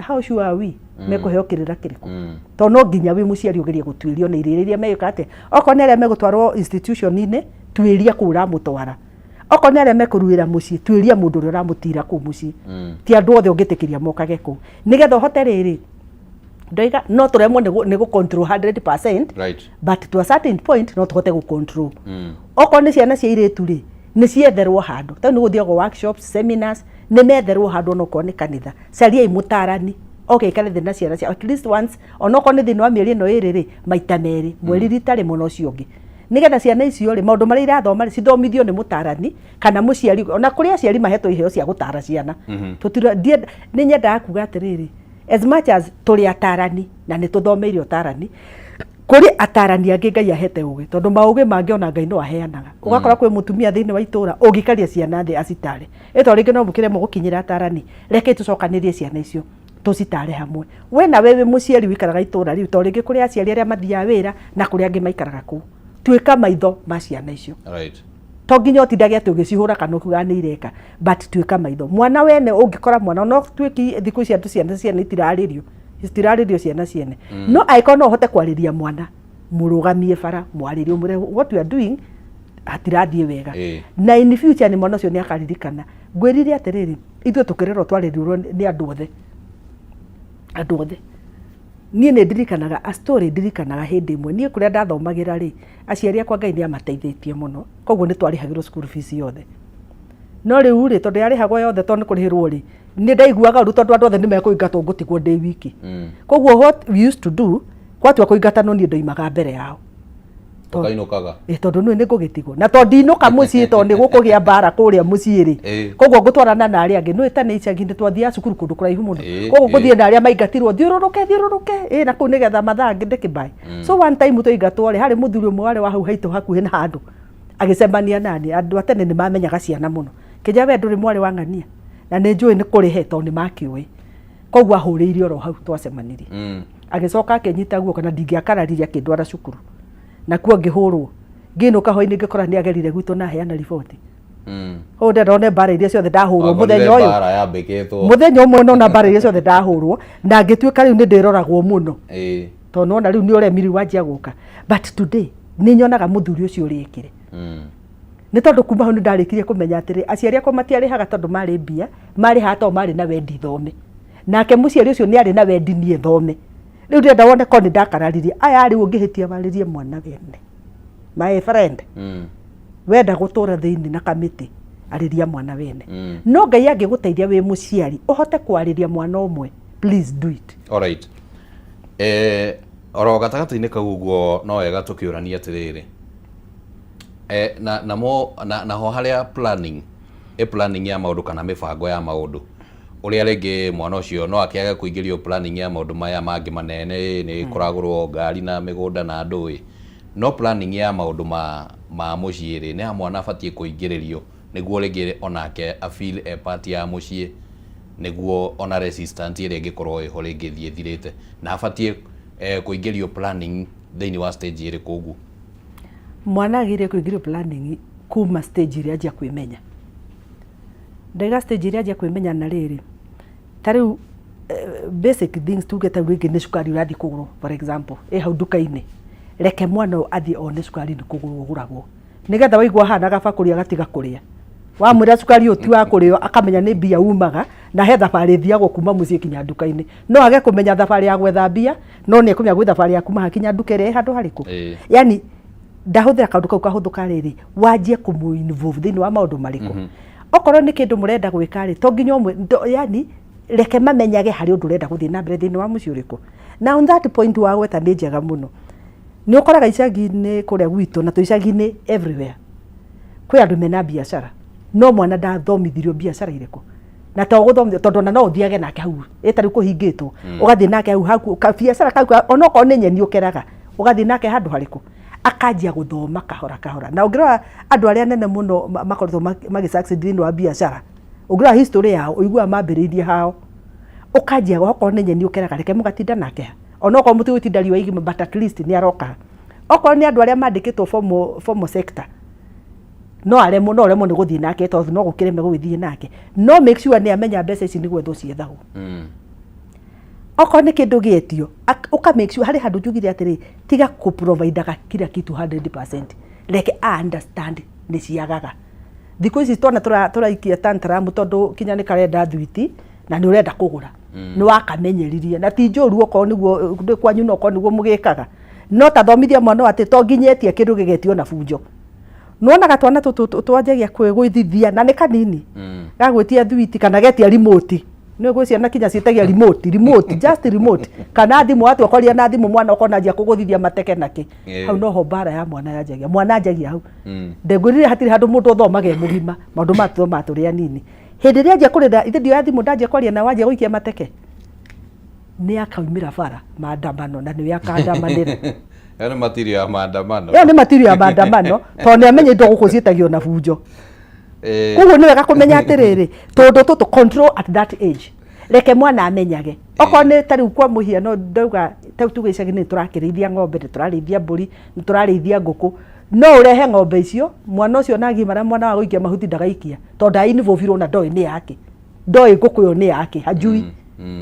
how sure are we mekũheo kĩrĩra kĩrĩkũ? Tondũ no nginya wĩ mũciari ũgerie gũtuĩria ona irĩra iria megĩka atĩa. Okorwo nĩ arĩa megũtwarwo institution-inĩ, tuĩria kũu ũramũtwara. Okorwo nĩ arĩa mekũruĩra mũciĩ, tuĩria mũndũ ũrĩa ũramũtira kũu mũciĩ. Ti andũ othe ũngĩtĩkĩria mokage kũu. Nĩgetha ũhote rĩrĩ, ndoiga no tũremwo nĩ gũ control 100%, but to a certain point no tũhote gũ control. Okorwo nĩ ciana cia airĩtu rĩ, nĩ cietherwo handũ. Tondũ nĩ gũthiagwo workshops, seminars, nĩ metherwo handũ onokorwo nĩ kanitha. Cariai mũtarani, oke aikare thĩ na ciana cia at least once, onokorwo nĩ thĩinĩ wa mĩeri ĩno 2 rĩ, maita 2, mweri rita rĩmwe na ũcio ũngĩ. Nĩgetha ciana icio rĩ, maũndũ marĩa irathoma rĩ, cithomithio nĩ mũtarani kana mũciari. Ona kũrĩ aciari mahetwo iheo cia gũtara ciana. Tũtira, ndienda, nĩ nyendaga kuga atĩrĩrĩ, as much as tũrĩ atarani na nĩ tũthomeire ũtarani, kũrĩ atarani angĩ Ngai ahete ũgĩ, tondũ maũgĩ mangĩ ona Ngai no aheanaga. Ũgakora kwĩ mũtumia thĩinĩ wa itũra ũngĩikaria ciana thĩ acitare. Ĩto rĩngĩ no mũkĩremwo gũkinyĩra atarani, reke tũcokanĩrie ciana icio tũcitare hamwe. We nawe wĩ mũciari ũikaraga itũra rĩu, tondũ rĩngĩ kũrĩ aciari arĩa mathiaga wĩra na kũrĩ angĩ maikaraga kũu. Tuĩka maitho ma ciana icio. To nginya ũtindage atĩ ũgĩcihũra kana ũkiugaga nĩ ireka, but tuĩka maitho. Mwana wene ũngĩkora mwana, no tuĩki thikũ ici andũ ciana ciene itirarĩrio, citirarĩrio ciana ciene. No angĩkorwo no ũhote kwarĩria mwana, mũrũgamie bara, mwarĩrie, ũmwĩre what you are doing hatirathiĩ wega. Na in future nĩ mwana ũcio nĩ akaririkana. Ngwĩrire atĩrĩrĩ, ithuĩ tũkĩrerwo twarĩrirwo nĩ andũ othe. Andũ othe. Niĩ nĩ ndirikanaga a story ndirikanaga hĩndĩ ĩmwe, niĩ kũrĩa ndathomagĩra rĩ, aciari akwa Ngai nĩ amateithĩtie mũno, koguo nĩ twarĩhagĩrwo school fees yothe. No rĩu rĩ, tondũ yarĩhagwo yothe tondũ nĩ kũrĩhĩrwo rĩ, nĩ ndaiguaga ũru tondũ andũ othe nĩ mekũingatwo ngũtigwo ndĩ wiki. Koguo what we used to do, gwatua kũingatanwo niĩ ndoimaga mbere yao. Ũkainũkaga. Ĩ tondũ nĩ nĩ ngũgĩtigwo. Na tondũ ndinũka mũciĩ tondũ nĩ gũkũgĩa mbara kũrĩa mũciĩ rĩ. Koguo ngũtwarana na arĩa angĩ. Nĩũĩ ta nĩ icagi-inĩ twathiaga cukuru kũndũ kũraihu mũno. Koguo ngũthiĩ na arĩa maingatirwo thiũrũrũke thiũrũrũke. Ĩ na kũu nĩgetha mathaa ndĩkĩmbae. So one time twaingatwo rĩ, harĩ mũthuri ũmwe warĩ wa hau haitũ hakuhĩ na handũ. Agĩcemania naniĩ. Andũ a tene nĩ mamenyaga ciana mũno. Kĩnja we ndũrĩ mwarĩ wa ng'ania? Na nĩ njũĩ nĩ kũrĩhe tondũ nĩ makĩũĩ. Koguo ahũrĩire oro hau twacemanirie. Agĩcoka akĩnyita guoko na ndingĩakararirie akĩndwara cukuru. Nakuo ngĩhũrwo. Ngĩinũka hwainĩ ngĩkora nĩ agerire gwitũ na aheana riboti. Hau ndenda one mbara iria ciothe ndahũrwo mũthenya ũyũ. Mbara yambĩkĩtwo. Mũthenya ũmwe nona mbara iria ciothe ndahũrwo na ngĩtuĩka rĩu nĩ ndĩroragwo mũno. Tondũ nona rĩu nĩ ũremi rĩu wanjia gũka. But today nĩ nyonaga mũthuri ũcio ũrĩa ekire. Nĩ tondũ kuma hau nĩ ndarĩkirie kũmenya atĩrĩ, aciari akwa matiarĩhaga tondũ marĩ mbia, marĩhaga tondũ marĩ na wendi thome. Nake mũciari ũcio nĩ arĩ na wendi niĩ thome. Rĩu ndĩrenda wone korwo nĩ ndakararirie. Aya rĩu ũngĩhĩtia warĩrie mwana wene. My friend. Wenda gũtũra thĩinĩ na kamĩtĩ, arĩria mwana wene. No Ngai angĩgũteithia wĩ mũciari, ũhote kwarĩria mwana ũmwe, please do it. Alright. Oro gatagatĩ-inĩ kau ũguo no wega tũkĩũrania atĩrĩrĩ, na, namo, na, naho harĩa planning Ĩ planning ya maũndũ kana mĩbango ya maũndũ ũrĩa rĩngĩ mwana ũcio no akĩage kũingĩrio planning ya maũndũ maya mangĩ manene, nĩ kũragũrwo ngari na mĩgũnda na ndũĩ, no planning ya maũndũ ma mũciĩ rĩ, nĩ ha mwana abatiĩ kũingĩrĩrio nĩguo rĩngĩ onake a feel a part ya mũciĩ, nĩguo ona resistance ĩrĩa ĩngĩkorwo ĩho rĩngĩ ĩthiĩ ĩthirĩte, na abatiĩ kũingĩrio planning thĩinĩ wa stage ĩrĩkũ ũguo? Mwana agĩrĩire kũingĩrio planning kuma stage ĩrĩa anjia kwĩmenya. Ndaiga stage ĩrĩa anjia kwĩmenya na rĩrĩ, ta rĩu basic things, tuge ta rĩu rĩngĩ nĩ cukari ũrathiĩ kũgũrwo, for example, ĩ hau nduka-inĩ, reke mwana ũyũ athiĩ one cukari nĩ kũgũrwo ũgũragwo, nĩgetha waigua hana gabakũri agatiga kũrĩa. Wamwĩra cukari ũyũ ti wa kũrĩo, akamenya nĩ mbia umaga na he thabarĩ ĩthiagwo kuma mũciĩ kinya nduka-inĩ. No age kũmenya thabarĩ ya gwetha mbia, no nĩ ekũmenya gwĩ thabarĩ ya kuma haha kinya nduka ĩrĩa ĩ handũ harĩkũ. Yani ndahũthĩra kaũndũ kau kahũthũ ka rĩrĩ, wanjie kũmũ involve thĩinĩ wa maũndũ marĩkũ. Okorwo nĩ kĩndũ mũrenda gwĩka rĩ, to nginya ũmwe, yani reke mamenyage harĩ ũndũ ũrenda gũthiĩ na mbere thĩinĩ wa mũciĩ ũrĩkũ. Na on that point wagweta nĩ njega mũno. Nĩ ũkoraga icagi-inĩ kũrĩa gwitũ na twĩ icagi-inĩ everywhere, kwĩ andũ mena biacara, no mwana ndathomithirio biacara irĩkũ, na to gũthomithio, tondũ ona no ũthiage nake hau ĩ ta rĩu kũhingĩtwo, ũgathiĩ nake hau haku kabiacara kau, onokorwo nĩ nyeni ũkeraga, ũgathiĩ nake handũ harĩkũ akanjia gũthoma kahora kahora. Na ũngĩrora andũ arĩa anene mũno makoretwo magĩ succeed thĩinĩ wa biacara, ũngĩrora history yao ũiguaga mambĩrĩirie hao. Ũkanjia okorwo nĩ nyeni ũkeraga, reke mũgatinda nake ha, onokorwo mũtigũtinda riũa igima, but at least nĩ aroka. Okorwo nĩ andũ arĩa mandĩkĩtwo formal sector, no aremwo, no ũremwo nĩ gũthiĩ nake tondũ no gũkĩreme gũgĩthiĩ nake, no make sure nĩ amenya mbeca ici nĩ gwethwo ciethagwo. Okorwo nĩ kĩndũ gĩetio, ũka make sure harĩ handũ njugire atĩrĩ, tiga kũ providaga kila kitu 100%, reke a understand nĩ ciagaga. Thikũ ici twana tũraikia tantrum tondũ kinya nĩ karenda thwiti na nĩ ũrenda kũgũra, nĩ wakamenyeririe, na ti njũru okorwo nĩguo ndĩ kwanyu, no okorwo nĩguo mũgĩkaga, no tathomithia mwana ũyũ atĩ to nginya etie kĩndũ gĩgetio na bunjo. Nĩwonaga twana tũtũ twanjagia kwĩgũithithia na nĩ kanini, gagwĩtia thwiti kana getia remote. Nĩ gwĩ ciana kinya ciĩtagia remote, remote, just remote, kana thimũ. Watua kwaria na thimũ, mwana ũkona anjia kũgũthithia mateke nakĩ. Hau noho mbara ya mwana yanjagia, mwana anjagia hau. Ndengwĩrire hatirĩ handũ mũndũ ũthomaga e mũgima, maũndũ maya tũthomaga tũrĩ anini. Hĩndĩ ĩrĩa anjia kũrĩra, ithe ndioya thimũ, ndanjia kwaria na wanjia gũikia mateke, nĩ akaumĩra bara maandamano na nĩwe akandamanĩra. Ĩyo nĩ material ya maandamano. Ĩyo nĩ material ya maandamano, tondũ nĩ amenya indo gũkũ ciĩtagio na bunjo. Koguo nĩ wega kũmenya atĩrĩrĩ, tũndũ tũtũ control at that age, reke mwana amenyage. Okorwo nĩ ta rĩu kwa mũhiano, ndauga ta rĩu tuge icagi-inĩ nĩ tũrakĩrĩithia ng'ombe, nĩ tũrarĩithia mbũri, nĩ tũrarĩithia ngũkũ, no ũrehe ng'ombe icio, mwana ũcio na agimara, mwana wa gũikia mahuti ndagaikia, tondũ nda involve na ndoĩ nĩ yake, ndoĩ ngũkũ ĩyo nĩ yake, hajui.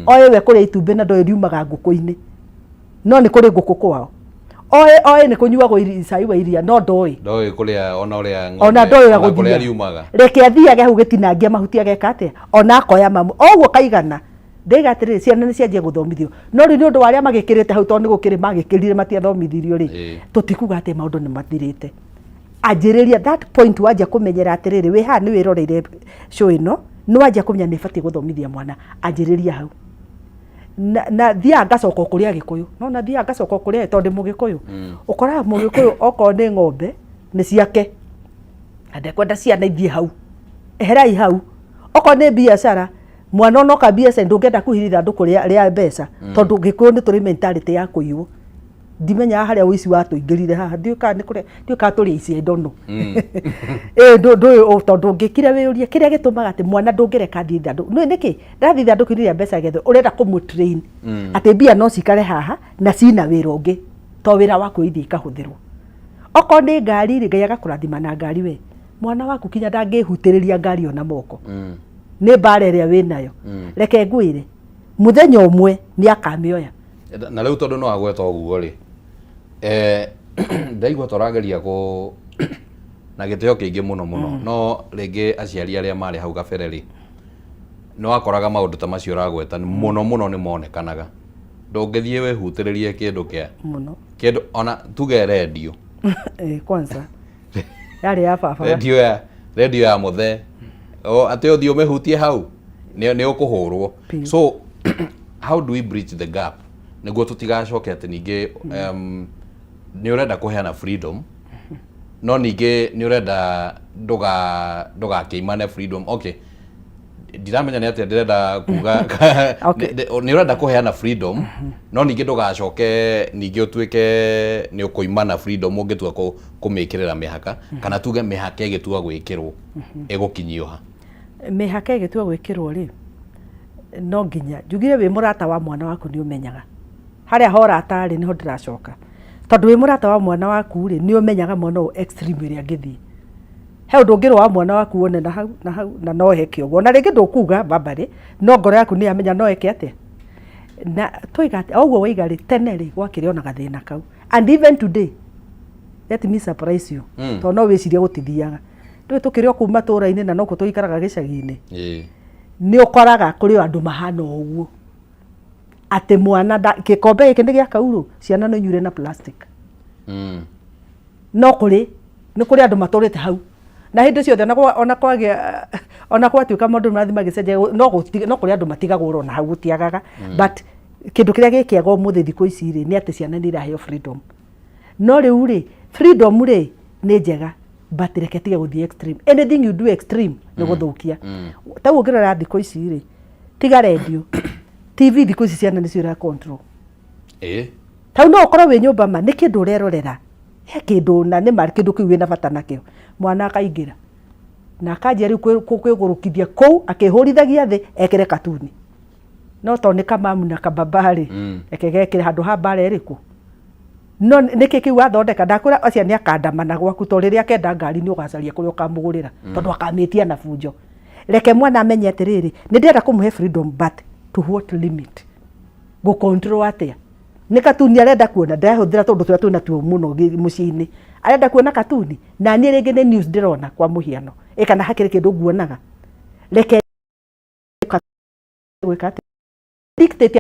Oĩ we kũrĩa itumbĩ na ndoĩ riumaga ngũkũ-inĩ, no nĩ kũrĩ ngũkũ kwao. Oĩ nĩ kũnyuagwo cai wa iria, no ndoĩ Ndoĩ kũrĩa ona ũrĩa ona ndoĩ ũrĩa ona kũrĩa gũthiaga. Riumaga. Reke athiage hau gĩtinangia mahuti, ageka atĩa, ona akoya mamu o ũguo kaigana. Ndaiga atĩrĩrĩ, ciana nĩ cianjia gũthomithio, no rĩu nĩ ũndũ wa arĩa magĩkĩrĩte hau, tondũ nĩ gũkĩrĩ magĩkĩrire matiathomithirio rĩ, tũtikuga atĩ maũndũ nĩ mathirĩte. Anjĩrĩria that point wanjia kũmenyera atĩrĩrĩ, wĩ haha nĩ wĩroreire show ĩno, nĩ wanjia kũmenya nĩ ĩbatiĩ gũthomithia mwana, anjĩrĩria hau. Na thiaga ngacoka o kũrĩ Agĩkũyũ, no na thiaga ngacoka o kũrĩ, tondũ ndĩ Mũgĩkũyũ. Ũkoraga Mũgĩkũyũ okorwo nĩ ng'ombe nĩ ciake na ndekwenda ciana ithiĩ hau, eherai hau. Okorwo nĩ biacara, mwana onoka biacara, ndũngĩenda kuhiria ithandũkũ rĩa mbeca, tondũ Gĩkũyũ nĩ tũrĩ mentality ya kũiywo. Ndimenyaga harĩa ũici watũingĩrire haha, ndiũĩ kana nĩ kũrĩa, ndiũĩ kana tũrĩ aici, I don't know. Ĩ ndũĩ, tondũ ũngĩkire wĩyũrie kĩrĩa gĩtũmaga atĩ mwana ndũngĩreka athiĩ ithandũkũ nĩ nĩkĩ ndathiĩ ithandũkũ-inĩ rĩa mbeca gethwo, ũrenda kũmũ train atĩ mbia no cikare haha na cina wĩra ũngĩ to wĩra wa kwĩithia ikahũthĩrwo. Okorwo nĩ ngari rĩ, Ngai agakũrathima na ngari, we mwana waku kinya ndangĩhutĩrĩria ngari ona moko. Nĩ mbara ĩrĩa wĩnayo. Reke ngwĩre, mũthenya ũmwe nĩ akamĩoya. Na rĩu tondũ no agweta ũguo rĩ, ndaigua tũrageria kũ na gĩtĩo kĩingĩ mũno mũno, no rĩngĩ aciari arĩa marĩ hau kabere rĩ, nĩ wakoraga maũndũ ta macio ũragweta mũno mũno nĩ monekanaga. Ndũngĩthiĩ wĩhutĩrĩrie kĩndũ kĩa mũno kĩndũ, ona tuge rendio. Kwanza yarĩ ya baba. Rendio ya mũthee, o atĩ ũthiĩ ũmĩhutie hau nĩ ũkũhũrwo. So how do we bridge the gap nĩguo tũtigacoke atĩ ningĩ nĩ ũrenda kũheana freedom? No ningĩ nĩ ũrenda ndũgakĩimane freedom. Okay, ndiramenya nĩ atĩa ndĩrenda kuga. Nĩ ũrenda kũheana freedom, no ningĩ ndũgacoke ningĩ ũtuĩke nĩ ũkũimana freedom ũngĩtua kũmĩkĩrĩra mĩhaka, kana tuge mĩhaka ĩgĩtua gwĩkĩrwo ĩgũkinyio ha? Mĩhaka ĩgĩtua gwĩkĩrwo rĩ, no nginya njugire wĩ mũrata wa mwana waku nĩ ũmenyaga harĩa horata rĩ, nĩho ndĩracoka, tondũ wĩ mũrata wa mwana waku rĩ, nĩ ũmenyaga mwana ũyũ extreme ĩrĩa angĩthiĩ. He ũndũ ũngĩrwo wa mwana waku wone na hau na hau na no eke ũguo, na rĩngĩ ndũkuga bambarĩ, no ngoro yaku nĩ yamenya no eke atĩa. Na twaiga atĩ o ũguo waiga rĩ, tene rĩ, gwakĩrĩ ona gathĩna kau, and even today, let me surprise you, tondũ no wĩcirie gũtithiaga. Ndũĩ tũkĩrĩ o kũu matũra-inĩ na nokuo tũikaraga gĩcagi-inĩ, nĩ ũkoraga kũrĩ o andũ mahana ũguo, atĩ mwana gĩkombe gĩkĩ nĩ gĩa kaurũ, ciana no inyuire na plastic. No kũrĩ nĩ kũrĩ andũ matũrĩte hau na hĩndĩ ciothe, ona kwagĩa, ona gwatuĩka maũndũ nĩ marathiĩ magĩcenjia, no kũrĩ andũ matigagwo ona hau, gũtiagaga. But kĩndũ kĩrĩa gĩkĩega ũmũthĩ thikũ ici rĩ, nĩ atĩ ciana nĩ iraheo freedom. No rĩu rĩ, freedom rĩ nĩ njega, but reke tige gũthiĩ extreme. Anything you do extreme nĩ gũthũkia. Ta ũguo ũngĩrora thikũ ici rĩ, tiga rendio, TV, thikũ ici ciana nĩcio ira control. Tau no ũkorwo wĩ nyũmba, ma nĩ kĩndũ ũrerorera, he kĩndũ na nĩ ma kĩndũ kĩu wĩna bata nakĩo, mwana akaingĩra na akanjia rĩu kwĩgũrũkithia kũu akĩhũrithagia thĩ ekĩre katuni. No tondũ nĩ kamamu na kababa rĩ, reke gekĩre handũ ha mbara ĩrĩkũ. No nĩkĩ kĩu wathondeka? Ndakwĩra acio nĩ akandamana gwaku, tondũ rĩrĩa akenda ngari nĩ ũgacaria kũrĩa ũkamũgũrĩra, tondũ akamĩtia na bunjo. Reke mwana amenye atĩrĩrĩ, nĩ ndĩrenda kũmũhe freedom, but to what limit? Ngũ control atĩa? Nĩ katuni arenda kuona, ndĩrahũthĩra tũndũ tũrĩa twĩna tuo mũno mũciĩ-inĩ. Arenda kuona katuni, na niĩ rĩngĩ nĩ news ndĩrona, kwa mũhiano, ĩ kana hakĩrĩ kĩndũ nguonaga. Reke gwĩka atĩa? Dictate.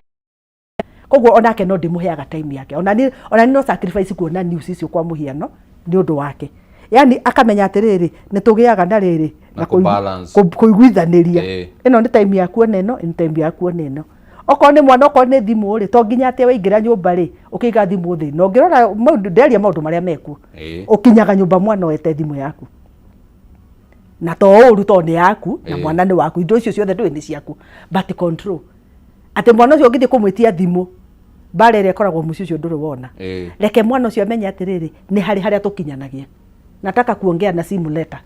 Koguo onake no ndĩmũheaga time yake, ona niĩ no sacrifice kuona news icio, kwa mũhiano, nĩ ũndũ wake, yani akamenya atĩrĩrĩ, nĩ tũgĩaga na rĩrĩ na kũbalance. Kũiguithanĩria. Ĩno nĩ time ya kuona ĩno, nĩ time ya kuona ĩno. Okorwo nĩ mwana, okorwo nĩ thimũ rĩ, to nginya atĩ waingĩra nyũmba rĩ, ũkĩiga thimũ thĩ. Na ũngĩrora maũndũ, nderia maũndũ marĩa mekuo, ũkinyaga nyũmba mwana oete thimũ yaku, na to ũru to nĩ yaku na mwana nĩ waku, indo icio ciothe ndũĩ nĩ ciaku, but control atĩ mwana ũcio ũngĩthiĩ kũmwĩtia thimũ, mbara ĩrĩa ĩkoragwo mũciĩ ũcio ndũrĩ wona. Reke mwana ũcio amenye atĩrĩrĩ, nĩ harĩ harĩa tũkinyanagia. Nataka kuongea na simu later.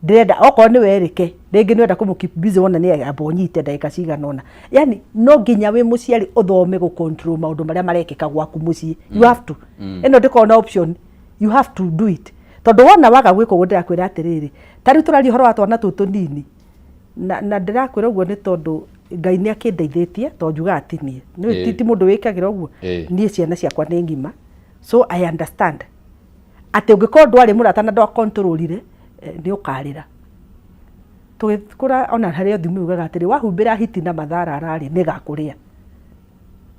Ndĩrenda okorwo nĩ werĩke rĩngĩ nĩ wenda kũmũ keep busy, wona nĩ amba ũnyite ndagĩka cigana ũna. Yani no nginya wĩ mũciari ũthome gũ control maũndũ marĩa marekĩka gwaku mũciĩ. You have to. Ĩno ndĩkoragwo na option, you have to do it, tondũ wona waga gwĩka ũguo, ndĩrakwĩra atĩrĩrĩ, ta rĩu tũraria ũhoro wa twana tũtũ tũnini, na ndĩrakwĩra ũguo nĩ tondũ Ngai nĩ akĩndeithĩtie, tondũ njugaga ti niĩ. Nĩ ti mũndũ wĩkagĩra ũguo. Niĩ ciana ciakwa nĩ ng'ima, so I understand atĩ ũngĩkorwo ndwarĩ mũrata na ndwakontrolire, nĩ ũkarĩra. Tũgĩkũra, ona harĩ o thimũ yugaga atĩrĩ, wahumbĩra hiti na matharara rĩ, nĩ ĩgakũrĩa.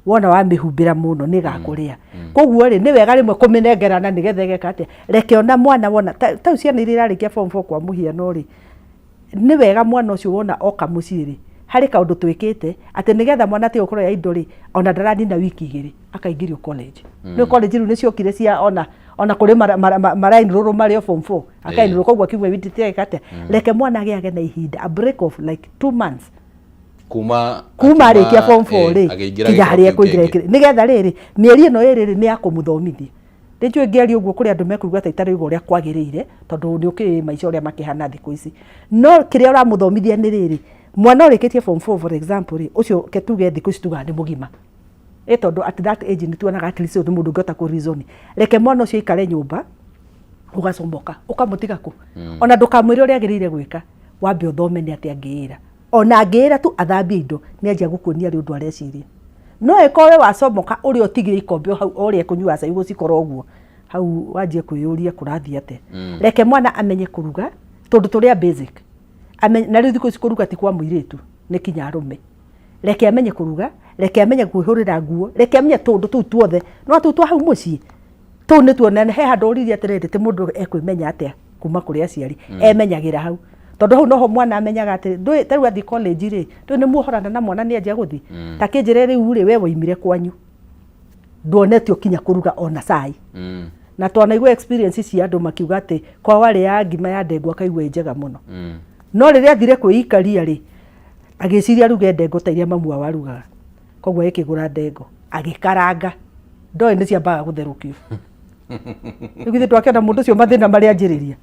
Wona wamĩhumbĩra mũno, nĩ ĩgakũrĩa. Koguo rĩ, nĩ wega rĩmwe kũmĩnengerana nĩgetha ĩgeka atĩa. Reke ona mwana wona ta rĩu ciana iria irarĩkia form 4, kwa mũhiano rĩ, nĩ wega mwana ũcio wona oka mũciĩ rĩ, harĩ kaũndũ twĩkĩte atĩ nĩgetha mwana atige gũkorwo ya indo rĩ, ona ndaranina wiki 2 akaingĩrio college. Nĩ college rĩu nĩciokire cia ona kũrĩ maraenroll marĩ o form 4, akaenroll, koguo akiuma wiki atĩa. Reke mwana agĩage na ihinda, a break of like 2 months kuma kuma arĩkia form 4 rĩ, akĩingĩra kinya gĩkĩro harĩa kĩu ekũingĩra kĩngĩ. Nĩgetha rĩrĩ, mĩeri ĩno ĩrĩ rĩ, nĩ ya kũmũthomithia. Nĩ njũĩ ngĩaria ũguo kũrĩ andũ mekũigua ta itarauga ũrĩa kwagĩrĩire, tondũ nĩ ũkĩũĩ maica ũrĩa makĩhana thikũ ici. No kĩrĩa ũramũthomithia nĩ rĩrĩ, mwana ũrĩkĩtie form 4, for example rĩ, ũcio ke tuge thikũ ici tugaga nĩ mũgima, ĩ tondũ at that age nĩ tuonaga at least ũyũ nĩ mũndũ ũngĩhota kũ reason. Reke mwana ũcio aikare nyũmba, ũgacomoka ũkamũtiga kũ, ona ndũkamwĩre ũrĩa agĩrĩire gwĩka, wambe ũthome nĩ atĩa angĩĩra. Ona angĩĩra tu athambie indo, nĩ anjia gũkuonia arĩ ũndũ areciria. No ĩkorwo we wacomoka ũrĩa ũtigire ikombe o hau, o ũrĩa ekũnyua cai gũcikorwo ũguo hau, wanjie kwĩyũria kũrathiĩ atĩa. Reke mwana amenye kũruga tũndũ tũrĩa basic. Na rĩu thikũ ici kũruga ti kwa mũirĩtu, nĩ kinya arũme. Reke amenye kũruga, reke amenye kwĩhũrĩra nguo, reke amenye tũndũ tũu tuothe no tũu twa hau mũciĩ tũu nĩ tuona. He handũ ũririe atĩrĩrĩ, ti mũndũ ekwĩmenya atĩa kuma kũrĩ aciari? Emenyagĩra hau, tondũ hau noho mwana amenyaga atĩ ndũĩ ta rĩu athiĩ college rĩ, ndũĩ nĩ muohorana na mwana nĩ anjia gũthiĩ. Ta kĩnjĩre rĩu rĩ, we waimire kwanyu, nduonetio kinya kũruga ona cai. Na twanaigua experience cia andũ makiuga atĩ kwao arĩaga ngima ya ndengũ akaigua ĩ njega mũno. No rĩrĩa athire kwĩikaria rĩ, agĩciria aruge ndengũ ta iria mamu wao arugaga. Koguo agĩkĩgũra ndengũ, agĩkaranga. Ndoĩ nĩ ciambaga gũtherũkio. Rĩu githĩ ndwakĩona mũndũ ũcio mathĩna marĩa anjĩrĩria.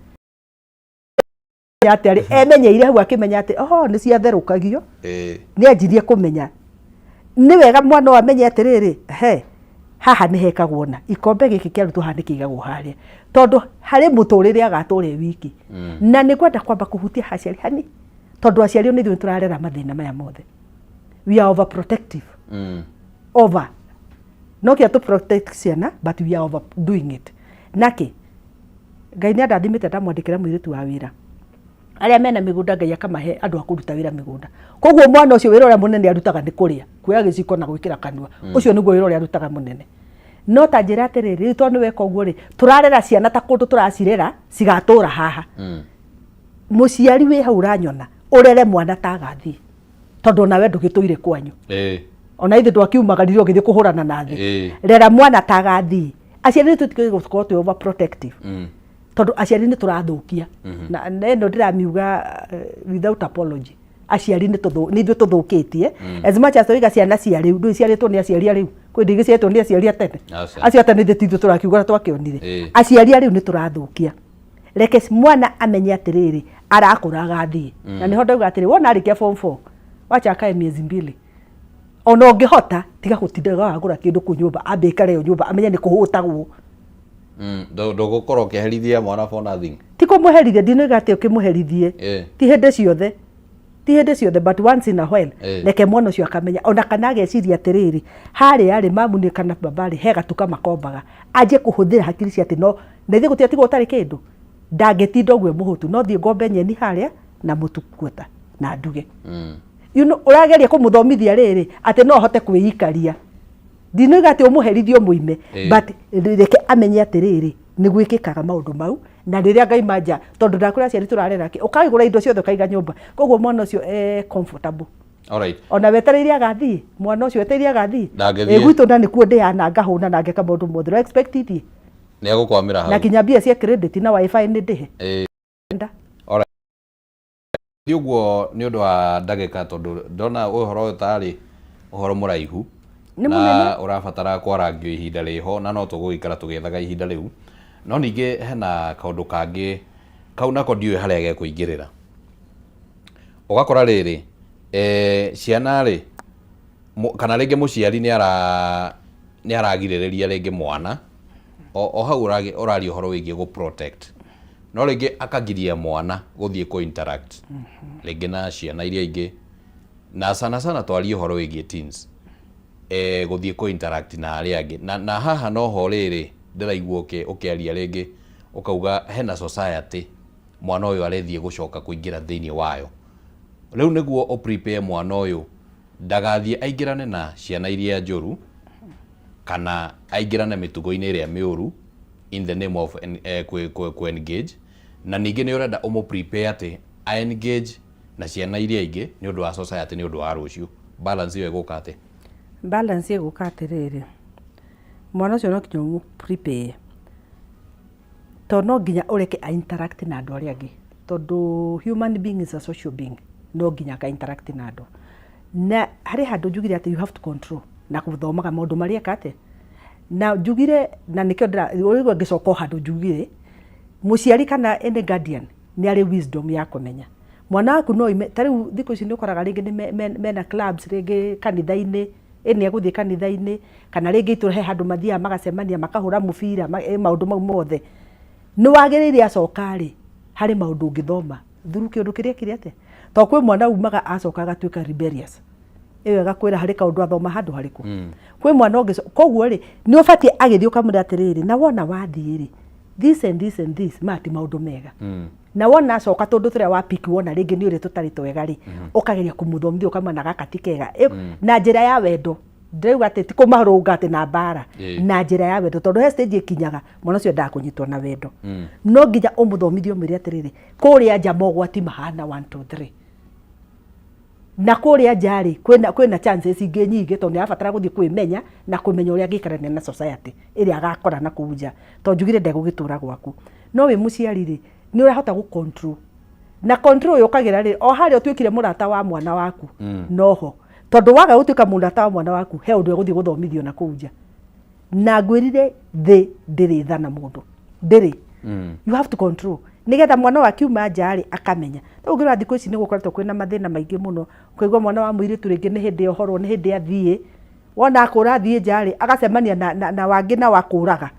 Atĩ arĩ emenyeire hau akĩmenya atĩ oho nĩ ciatherũkagio. Nĩ anjirie kũmenya. Nĩ wega mwana ũyũ amenye atĩrĩrĩ, he haha nĩ hekagwo na ikombe gĩkĩ kĩarutwo haha nĩ kĩigagwo harĩa. Tondũ harĩ mũtũrĩre agatũra e wiki. Na nĩ ngwenda kwamba kũhutia aciari hani, tondũ aciari nĩ ithuĩ tũrarera mathĩna maya mothe. We are overprotective. Over. No kinya tũ protect ciana but we are over doing it. Nake Ngai nĩ andathimĩte ndamwandĩkĩra mũirĩtu wa wĩra. Arĩa mena mĩgũnda Ngai akamahe andũ a kũruta wĩra mĩgũnda. Koguo mwana ũcio wĩra ũrĩa mũnene arutaga nĩ kũrĩa, kuoya gĩciko na gwĩkĩra kanua. Ũcio nĩguo wĩra ũrĩa arutaga mũnene. No ta njĩra atĩrĩrĩ, rĩu tondũ nĩ weka ũguo rĩ, tũrarera ciana ta kũndũ tũracirera cigatũra haha. Mũciari wĩ hau ũranyona, ũrere mwana ta agathiĩ. Tondũ onawe ndũgĩtũire kwanyu. Ona ithuĩ ndwakiumagarire ũgĩthiĩ kũhũrana na thĩ. Rera mwana ta agathiĩ. Aciari nĩ tũtigĩrĩire gũkorwo twĩ overprotective. Tondũ aciari nĩ tũrathũkia. Na ĩno ndĩramiuga without apology. Aciari nĩ ithuĩ tũthũkĩtie. As much as tũiga ciana cia rĩu, ndũĩ ciarĩtwo nĩ aciari a rĩu. Kwĩ ndĩ igĩciarĩtwo nĩ aciari a tene. Acio a tene ithuĩ ti ithuĩ tũrakiuga ũrĩa twakĩonire. Aciari a rĩu nĩ tũrathũkia. Reke mwana amenye atĩrĩrĩ, arakũra agathiĩ. Na nĩho ndauga atĩrĩ, wona arĩkia form 4, wacha akae miezi mbili. Ona ũngĩhota, tiga gũtinda wagũra kĩndũ kũu nyũmba, ambe aikare ĩyo nyũmba, amenye nĩ kũhũtagwo. Ndũgũkorwo ũkĩherithia mwana for nothing. Ti kũmũherithia, ndinoiga atĩ ũkĩmũherithie. Ti hĩndĩ ciothe. Ti hĩndĩ ciothe, but once in a while. Reke mwana ũcio akamenya, ona kana ageciria atĩrĩrĩ, harĩa rĩ, mamu nĩ kana baba rĩ, he gatuka makombaga. Anjie kũhũthĩra hakiri cia atĩ no, na ithuĩ gũtiatigwo gũtarĩ kĩndũ. Ndangĩtinda ũguo e mũhũtu, no thiĩ ngombe nyeni harĩa, na mũtu kuota, na nduge. You know, ũrageria kũmũthomithia rĩrĩ, atĩ no ahote kwĩikaria. Ndinoiga atĩ ũmũherithie ũmũime, but reke amenye atĩrĩrĩ, nĩ gwĩkĩkaga maũndũ mau, na rĩrĩa Ngai manja, tondũ ndakwĩra aciari tũrarera kĩ, ũkagũra indo ciothe ũkaiga nyũmba, koguo mwana ũcio e comfortable. Ona wetereire agathiĩ, mwana ũcio wetereire agathiĩ, Ndangĩthiĩ. Ĩ gwitũ na nĩkuo ndĩaga na ngahũna na ngeka maũndũ mothe, ũra expect ithiĩ? Nĩ egũkwamĩra hau. Na kinya mbia cia credit na wifi nĩ ndĩhe. Nda. Ti ũguo nĩ ũndũ wa ndagĩka tondũ ndona ũhoro ũyũ tarĩ ũhoro mũraihu Nĩ na mũnene. ũrabatara kwarangio ihinda rĩho na no tũgũgĩikara tũgĩethaga ihinda rĩu. No ningĩ hena kaũndũ kangĩ kau nako ndiũĩ harĩa gekũingĩrĩra. Ũgakora rĩrĩ, ciana rĩ, kana rĩngĩ mũciari nĩ ara nĩ aragirĩrĩria rĩngĩ mwana o hau ũraria ũhoro wĩgiĩ gũ protect. No rĩngĩ akagiria mwana gũthiĩ kũ interact rĩngĩ na ciana iria ingĩ, na sana sana twarie ũhoro wĩgiĩ teens, gũthiĩ kũ interact na arĩa angĩ. Na haha noho rĩrĩ ndĩraigua ũkĩaria rĩngĩ ũkauga hena society mwana ũyũ arethiĩ gũcoka kũingĩra thĩinĩ wayo. Rĩu nĩguo ũ prepare mwana ũyũ ndagathiĩ aingĩrane na ciana iria njũru kana aingĩrane mĩtugo-inĩ ĩrĩa mĩũru in the name of kũ engage, na ningĩ nĩ ũrenda ũmũ prepare atĩ a engage na ciana iria ingĩ nĩ ũndũ wa society nĩ ũndũ wa rũciũ. Balance ĩyo ĩgũka atĩa? Balance ĩgũka atĩrĩrĩ, mwana ũcio no nginya ũmũ prepare tondũ no nginya ũreke a interact na andũ arĩa angĩ, tondũ human being is a social being, no nginya aka interact na andũ. Na harĩ handũ njugire atĩ you have to control na gũthomaga maũndũ marĩa eka atĩa. Na njugire, na nĩkĩo ũraigua ngĩcoka o handũ njugire, mũciari kana any guardian nĩ arĩ wisdom ya kũmenya. Mwana waku no oime, ta rĩu thikũ ici nĩ ũkoraga rĩngĩ nĩ mena clubs rĩngĩ kanitha-inĩ, ĩ nĩ egũthiĩ kanitha-inĩ, kana rĩngĩ itũra he handũ mathiaga magacemania makahũra mũbira, maũndũ mau mothe. Nĩ wagĩrĩire acoka rĩ, harĩ maũndũ ũngĩthoma through kĩũndũ kĩrĩa ekire atĩa. Tondũ kwĩ mwana umaga acoka agatuĩka rebellious. Ĩyo ĩgakwĩra harĩ kaũndũ athoma handũ harĩkũ. Kwĩ mwana ũngĩ, koguo rĩ, nĩ ũbatiĩ agĩthiĩ ũkamwĩra atĩrĩrĩ, na wona wathiĩ rĩ, this and this and this, maya ti maũndũ mega. Na wona acoka tũndũ tũrĩa wa pick wona rĩngĩ nĩ ũrĩa tũtarĩ twega rĩ, ũkageria kũmũthomithia ũkamwĩra na gaka ti kega. Na njĩra ya wendo. Ndĩrauga atĩ ti kũmarũnga atĩ na mbara, na njĩra ya wendo, tondũ he stage ĩkinyaga mwana ũcio endaga kũnyitwo na wendo. No nginya ũmũthomithie ũmwĩre atĩrĩrĩ, kũrĩa nja mogwati mahana 1 2 3. Na kũrĩa nja rĩ, kwĩna chances ingĩ nyingĩ tondũ nĩ arabatara gũthiĩ kwĩmenya na kũmenya ũrĩa angĩikarania na society ĩrĩa agakora na kũu nja, tondũ njugire ndegũgĩtũra gwaku. No wĩ mũciari rĩ, nĩ ũrahota gũ control. Na control yũkagĩra rĩ, o harĩa ũtuĩkire mũrata wa mwana waku, noho. Tondũ waga gũtuĩka mũrata wa mwana waku, he ũndũ egũthiĩ gũthomithio na kũu nja. Na ngwĩrire thĩ ndĩrĩ tha na mũndũ. Ndĩrĩ. You have to control. Nĩgetha mwana ũyũ akiuma nja rĩ, akamenya. Rĩu ũngĩrora thikũ ici nĩ gũkoretwo kwĩna mathĩna maingĩ mũno. Ũkaigua mwana wa mũirĩtu rĩngĩ nĩ hĩndĩ ohorwo, nĩ hĩndĩ athiĩ. Wona akũra athiĩ nja rĩ, agacemania na wangĩ nao akũraga.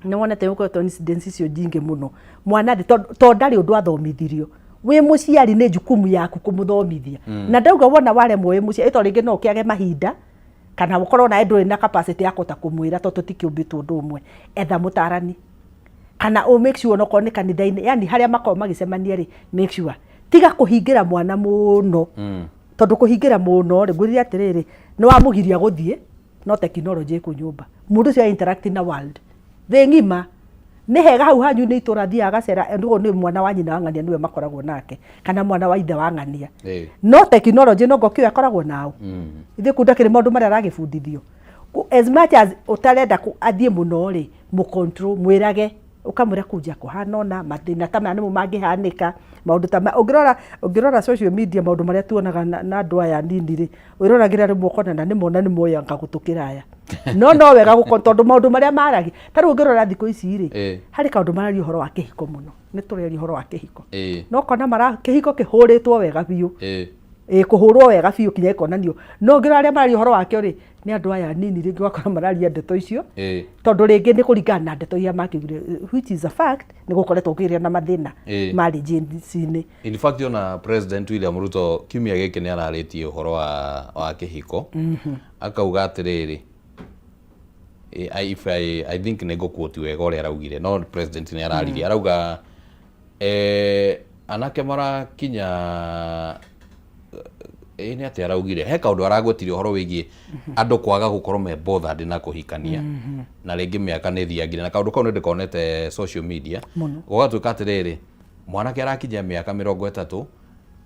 Nĩ wonete gũkoretwo incidents icio nyingĩ mũno. Mwana thĩ, tondũ ndarĩ ũndũ athomithirio. Wĩ mũciari nĩ jukumu yaku kũmũthomithia. Na ndauga wona waremwo wĩ mũciari, tondũ rĩngĩ no ũkĩage mahinda, kana ũkorwo nawe ndũrĩ na capacity ya kũhota kũmwĩra tondũ tũtikĩũmbĩtwo ũndũ ũmwe. Etha mũtarani. Kana ũ make sure onokorwo nĩ kanitha-inĩ, yani harĩa makoragwo magĩcemania rĩ, make sure. Tiga kũhingĩra mwana mũno. Tondũ kũhingĩra mũno rĩ, ngwĩrire atĩrĩrĩ, nĩ wamũgiria gũthiĩ, no tekinoronjĩ ĩkũ nyũmba. Mũndũ ũcio interact na world. Thĩ ng'ima. Nĩ hega hau hanyu nĩ itũra athiaga agacera, ũguo nĩ mwana wa nyina wa ng'ania nĩwe makoragwo nake, kana mwana wa ithe wa ng'ania. No tekinoronjĩ no ngokĩoĩ akoragwo nao. Ithuĩ kũu ndakĩrĩ maũndũ marĩa aragĩbundithio. As much as ũtarenda athiĩ mũno rĩ, mũ control, mwĩrage, ũkamwĩra kũu nja kũhana ũna, mathĩna ta maya nĩmo mangĩhanĩka, maũndũ ta maya. Ũngĩrora social media maũndũ marĩa tuonaga na andũ aya anini rĩ, wĩroragĩra rĩmwe ũkona na nĩmo na nĩmoĩ anga gũtũkĩra aya. No wega tondũ maũndũ marĩa maragia, ta rĩu ũngĩrora thikũ ici rĩ, harĩ kaũndũ mararia ũhoro wa kĩhiko mũno. Nĩ tũreria ũhoro wa kĩhiko. No ũkona kĩhiko kĩhũrĩtwo wega biũ. Kũhũrwo wega biũ kinya gĩkonanio. No ũngĩrora arĩa mararia ũhoro wakĩo rĩ, nĩ andũ aya anini rĩngĩ ũgakora mararia ndeto icio. Tondũ rĩngĩ nĩ kũringana na ndeto iria makiugire, which is a fact, nĩ gũkoretwo gũkĩgĩa na mathĩna marriage-inĩ. In fact, ona President William Ruto kiumia gĩkĩ nĩ ararĩtie ũhoro wa kĩhiko. Akauga atĩrĩrĩ, if I think nĩ ngũquote wega ũrĩa araugire, no president nĩ araririe, arauga anake marakinya nĩ atĩa araugire, he kaũndũ aragwetire ũhoro wĩgiĩ andũ kwaga gũkorwo me bothered na kũhikania, na rĩngĩ mĩaka nĩ ĩthiangire, na kaũndũ kau nĩ ndĩkonete social media, gũgatuĩka atĩrĩrĩ, mwanake arakinyia mĩaka 30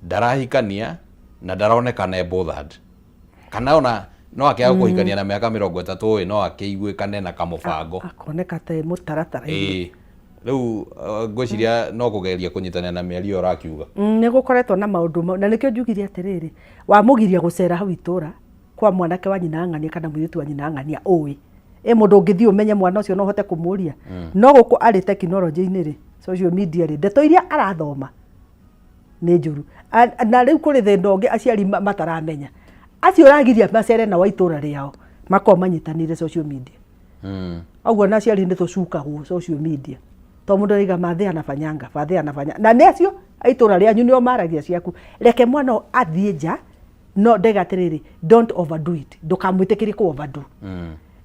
ndarahikania na ndaronekana e bothered, kana ona no akĩaga kũhikania na mĩaka 30 ĩ, no akĩiguĩkane na kamũbango, akoneka ta mũtaratara-inĩ. Rĩu ngwĩciria no kũgeria kũnyitanĩra na mĩario ĩyo ũrakiuga. Nĩ gũkoretwo na maũndũ mau, na nĩkĩo njugire atĩrĩrĩ, wamũgiria gũcera hau itũra kwa mwanake wa nyina ng'ania kana mũirĩtu wa nyina ng'ania ũĩ. Ĩ mũndũ ũngĩthiĩ ũmenye mwana ũcio no ũhote kũmũria. No gũkũ arĩ tekinoronjĩ-inĩ rĩ, social media rĩ, ndeto iria arathoma nĩ njũru. Na rĩu kũrĩ thĩna ũngĩ aciari mataramenya. Acio ũragiria macere nao a itũra rĩao, makoragwo manyitanĩire social media. Ũguo na aciari nĩ tũcukagwo social media. Tondũ mũndũ arauga mathe anafanyanga, bathe anafanya. Na nĩ acio a itũra rĩanyu nĩo maragia ciaku. Reke mwana ũyũ athiĩ nja, no ndaiga atĩrĩrĩ, don't overdo it. Ndũkamwĩtĩkĩrie kũ overdo.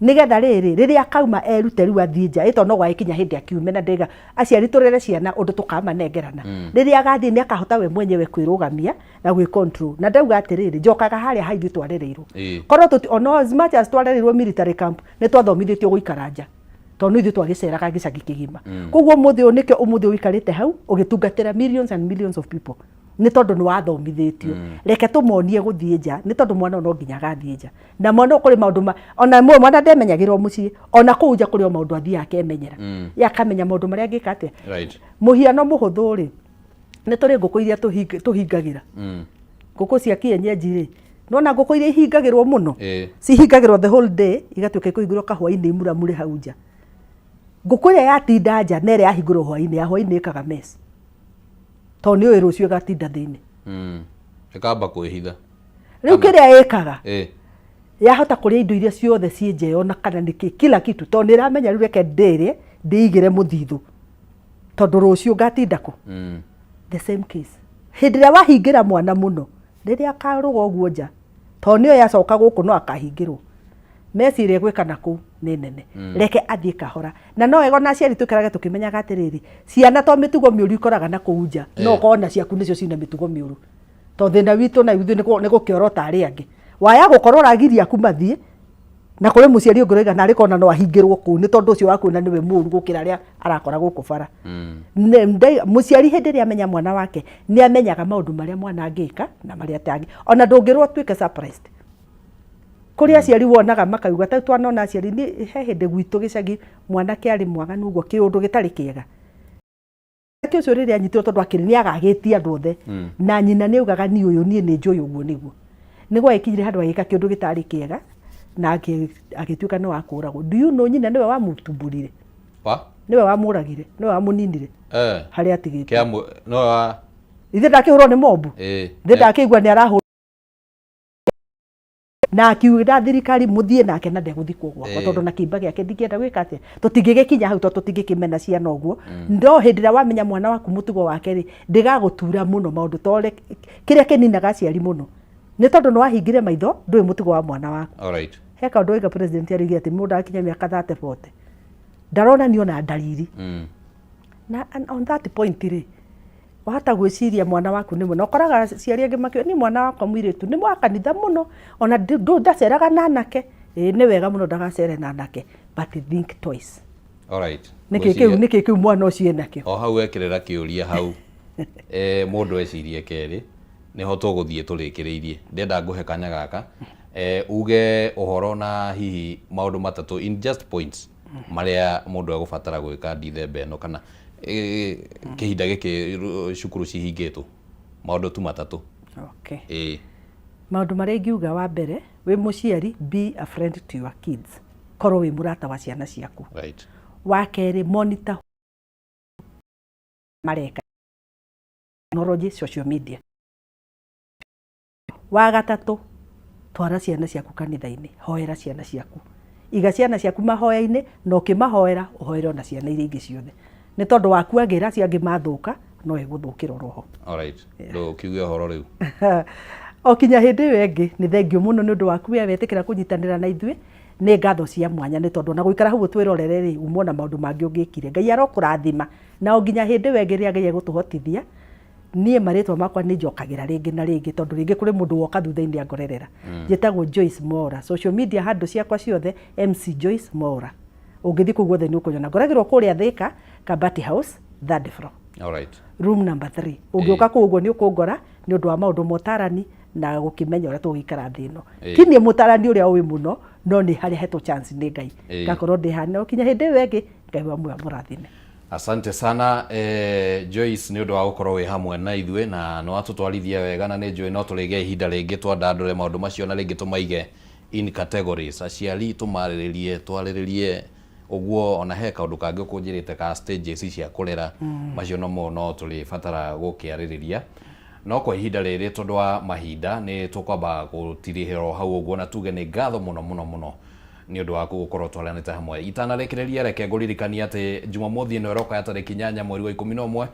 Nĩgetha rĩrĩ, rĩrĩa akauma erute rĩu athiĩ nja, ĩ tondũ no gwagĩkinya hĩndĩ akiume, na ndaiga aciari tũrere ciana ũndũ tũkamanengerana. Rĩrĩa agathiĩ nĩ akahota we mwenyewe kwĩrũgamia na gwĩ control. Na ndauga atĩrĩrĩ, njokaga harĩa ha ithuĩ twarereirwo. Korwo tũti, ona as much as twarereirwo military camp, nĩ twathomithĩtio gũikara nja. Tondũ nĩ ithuĩ twagĩceraga gĩcagi kĩgima. Koguo ũmũthĩ ũyũ nĩkĩo ũmũthĩ ũikarĩte hau ũgĩtungatĩra millions and millions of people. Nĩ tondũ nĩ wathomithĩtio. Reke tũmonie gũthiĩ nja, nĩ tondũ mwana ũyũ no nginya agathiĩ nja. Na mwana ũyũ kũrĩ maũndũ ma, ona mwana ndemenyagĩrwo mũciĩ, ona kũu nja kũrĩ o maũndũ athiaga akemenyera. Ye akamenya maũndũ marĩa angĩka atĩa. Mũhiano mũhũthũ rĩ, nĩ tũrĩ ngũkũ iria tũhingagĩra. Ngũkũ cia kienyeji rĩ, nĩwona ngũkũ iria ihingagĩrwo mũno? Cihingagĩrwo the whole day, igatuĩka ikũhingĩrwo kahwainĩ imuramure hau nja. Ngũkũ ĩrĩa yatinda nja na ĩrĩa yahingũrwo hwainĩ, ya hwainĩ ĩkaga mess. Tondũ nĩũĩ rũciũ ĩgatinda thĩinĩ. Ĩkamba kwĩhitha. Rĩu kĩrĩa ĩkaga, yahota kũrĩa indo iria ciothe ciĩ nja ĩyo na kana nĩkĩ, kila kitu, tondũ nĩ ĩramenya rĩu reke ndĩrĩe, ndĩigĩre mũthithũ. Tondũ rũciũ ngatinda kũ? The same case. Hĩndĩ ĩrĩa wahingĩra mwana mũno, rĩrĩa akarũga ũguo nja, tondũ nĩyo yacoka gũkũ no akahingĩrwo. Mess ĩrĩa ĩgwĩka na kũu nĩ nene. Reke athiĩ kahora. Na no wega ona aciari tũikarage tũkĩmenyaga atĩrĩrĩ, ciana to mĩtugo mĩũru ikoraga na kũu nja, no ũkorwo ona ciaku nĩcio cina mĩtugo mĩũru. Tondũ thĩna witũ na ithuĩ nĩ gũkĩorota arĩa angĩ. Waya gũkorwo ũragiria aku mathiĩ, Na kũrĩ mũciari ũngĩ ũroiga narĩ kona no ahingĩrwo kũu nĩ tondũ ũcio wakuona nĩwe mũru gũkĩra arĩa arakora gũkũ bara. Mũciari hĩndĩ ĩrĩa amenya mwana wake nĩ amenyaga maũndũ marĩa mwana angĩka na marĩa atangĩ. Ona ndũngĩrwo ũtuĩke surprised. Kũrĩ aciari wonaga makauga ta twanona aciari niĩ he hĩndĩ gwitũ gĩcagi mwanake arĩ mwaganu ũguo kĩũndũ gĩtarĩ kĩega. Mwanake ũcio rĩrĩa anyitirwo tondũ akĩrĩ nĩ agagĩtie andũ othe na nyina nĩ augaga niĩ ũyũ niĩ nĩ njũĩ ũguo nĩguo. Nĩ gwagĩkinyire handũ agĩka kĩũndũ gĩtarĩ kĩega na agĩtuĩka nĩ wa kũragwo. Do you know nyina nĩwe wamũtumbũrire? Wa? Nĩwe wamũragire, nĩwe wamũninire harĩa atigĩtwo. Kĩa no wa Ithe ndakĩhũrwo nĩ mobu? Ithe ndakĩigua nĩ arahũrwo na akiuga thirikari muthie nake na ndegũthikwo gwakwa tondũ na kĩimba gĩake ndingĩenda gwĩka atĩa, tũtingĩgĩkinya hau tondũ tũtingĩkĩmena ciana ũguo. No hĩndĩ ĩrĩa wamenya mwana waku mũtugo wake rĩ, ndĩgagũtura mũno maũndũ tore kĩrĩa kĩninaga aciari mũno nĩ tondũ nĩ wahingire maitho ndũĩ mũtugo wa mwana waku. He kaũndũ waiga president arĩuge atĩ mũndũ akinya mĩaka 30 40 ndaronanio na ndariri. Na on that point rĩ, wahota gwĩciria mwana waku nĩ mũno, ũkoraga aciari angĩ makiuga niĩ mwana wakwa mũirĩtu nĩ wa kanitha mũno ona ndaceraga na anake. Ĩĩ nĩ wega mũno ndagacere na anake, but think twice. Nĩkĩ kĩu, nĩkĩ kĩu mwana ũcio enakĩo? O hau wekĩrĩra kĩũria hau, mũndũ ecirie kerĩ, nĩho tũgũthiĩ tũrĩkĩrĩirie. Ndĩrenda ngũhe kanya gaka uge ũhoro na hihi maũndũ matatũ in just points marĩa mũndũ egũbatara gwĩka Dithemba ĩno kana kĩhinda gĩkĩ cukuru cihingĩtwo, maũndũ tu matatũ. Okay. Maũndũ marĩa ingiuga, wa mbere, wĩ mũciari, be a friend to your kids, korwo wĩ mũrata wa ciana ciaku. Wa kerĩ, monitor mareka technology, social media. Wa gatatũ, twara ciana ciaku kanitha-inĩ, hoera ciana ciaku, iga ciana ciaku mahoya-inĩ, na ũkĩmahoera ũhoere ona ciana iria ingĩ ciothe, nĩ tondũ waku agĩra acio angĩ mathũka no ĩgũthũkĩra oroho. Ndũkiuge ũhoro rĩu. O kinya hĩndĩ ĩyo ĩngĩ, nĩ thengio mũno nĩ ũndũ waku we wetĩkĩra kũnyitanĩra na ithuĩ. Nĩ ngatho cia mwanya nĩ tondũ ona gũikara hau ũtwĩrorere rĩ, umwo na maũndũ mangĩ ũngĩkire. Ngai arokũrathima na o nginya hĩndĩ ĩyo ĩngĩ rĩrĩa Ngai egũtũhotithia. Niĩ marĩtwa makwa nĩ njokagĩra rĩngĩ na rĩngĩ tondũ rĩngĩ kũrĩ mũndũ woka thutha-inĩ angorerera. Njĩtagwo Joyce Mwaura. Social media handle ciakwa ciothe MC Joyce Mwaura. Ũngĩthiĩ kũu guothe nĩ ũkũnyona. Ngoragĩrwo kũrĩa Thika, Kabati House, third floor. Room number 3. Ũngĩũka kũu ũguo nĩ ũkũngora nĩ ũndũ wa maũndũ ma ũtarani na gũkĩmenya ũrĩa tũgũikara thĩ ĩno. Ti niĩ mũtarani ũrĩa ũĩ mũno, no nĩ harĩa hetwo chance nĩ Ngai. Ngakorwo ndĩ haha. No kinya hĩndĩ ĩyo ĩngĩ, Ngai wa muoyo amũrathime. Asante sana Joyce nĩ ũndũ wa gũkorwo wĩ hamwe na ithuĩ na nĩ watũtwarithia wega na nĩ njũĩ no tũrĩgĩa ihinda rĩngĩ twandandũre maũndũ macio na rĩngĩ tũmaige in categories. Aciari tũmarĩrĩrie, twarĩrĩrie ũguo ona he kaũndũ kangĩ ũkũnjĩrĩte ka stages cia kũrera, macio nomo no tũrĩbatara gũkĩarĩrĩria. No kwa ihinda rĩrĩ tondũ wa mahinda nĩ tũkwamba gũtirihĩra o hau ũguo na tuge nĩ ngatho mũno mũno mũno nĩ ũndũ waku gũkorwo twaranĩte hamwe. Itanarĩkĩrĩria reke ngũririkanie atĩ Jumamothi ĩno ĩroka ya tarĩki 8 mweri wa 11,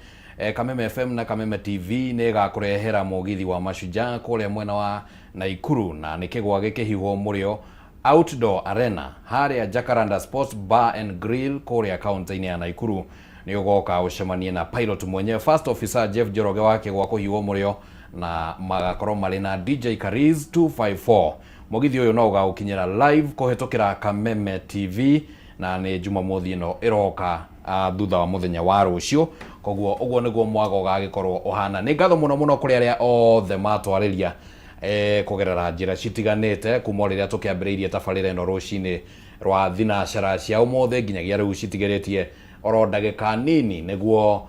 Kameme FM na Kameme TV nĩ ĩgakũrehera mũgithi wa Mashujaa kũrĩa mwena wa Naikuru na nĩ kĩgwa gĩkĩhiũhwo mũrĩo Outdoor Arena harĩa Jacaranda Sports Bar and Grill kũrĩa kaunti-inĩ ya Naikuru. Nĩ ũgoka ũcemanie na pilot mwenyewe First Officer Jeff Njoroge wa kĩgwa kũhiũhwo mũrĩo na magakorwo marĩ na DJ Kariz 254. Mũgithi ũyũ no ũgagũkinyĩra live kũhĩtũkĩra Kameme TV na nĩ Jumamothi ĩno ĩroka thutha wa mũthenya wa rũciũ. Koguo ũguo nĩguo mwago ũgagĩkorwo ũhana. Nĩ ngatho mũno mũno kũrĩ arĩa othe matwarĩria kũgerera njĩra citiganĩte kuma o rĩrĩa tũkĩambĩrĩirie tabarĩra ĩno rũcinĩ rwa thinacara cia ũmũthĩ nginyagia rĩu citigarĩtie oro ndagĩka nini nĩguo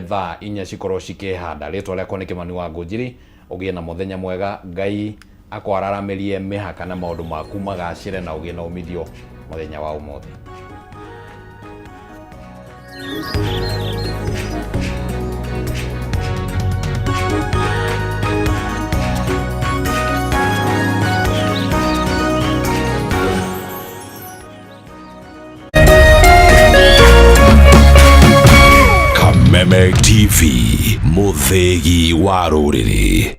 thaa 4 cikorwo cikĩhanda. Rĩtwa rĩakwa nĩ Kĩmani wa Ngũnjiri. Ũgĩe na mũthenya mwega, Ngai akwararamĩrie mĩhaka na maũndũ maku magacĩre na ũgĩe na umithio mũthenya wa ũmũthĩ. Kameme TV, mũthĩgi wa rũrĩrĩ.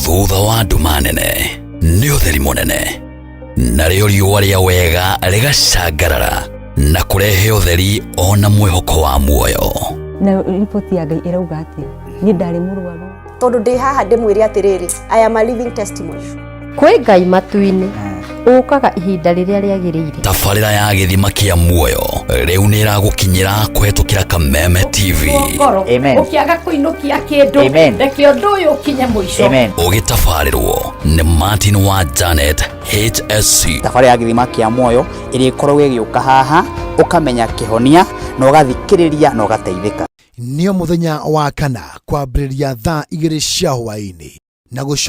Thutha wa nduma nene nĩ ũtheri mũnene, narĩo riũa rĩa wega rĩgacangarara na kũrehe ũtheri ona mwĩhoko wa muoyo. Na riboti ya Ngai ĩrauga atĩa? Niĩ ndarĩ mũrwaru. Tondũ ndĩ haha ndĩmwĩre atĩrĩrĩ, I am a living testimony. Kwĩ Ngai matu-inĩ ũkaga ihinda rĩrĩa rĩagĩrĩire. Tabarĩra ya gĩthima kĩa muoyo rĩu nĩ ĩragũkinyĩra kũhetũkĩra Kameme TV. Ngoro. Amen. Ũkĩaga kũinũkia kĩndũ, Amen. reke ũndũ ũyũ ũkinye mũico. Amen. Ũgĩtabarĩrwo nĩ Martin wa Janet HSC. Thabarĩ ya gĩthima kĩa muoyo ĩrĩa ĩkoragwo ĩgĩũka haha, ũkamenya kĩhonia na ũgathikĩrĩria na ũgateithĩka. Nĩo mũthenya wa kana kwambĩrĩria thaa 2 cia hwaĩ-inĩ na gũcoka.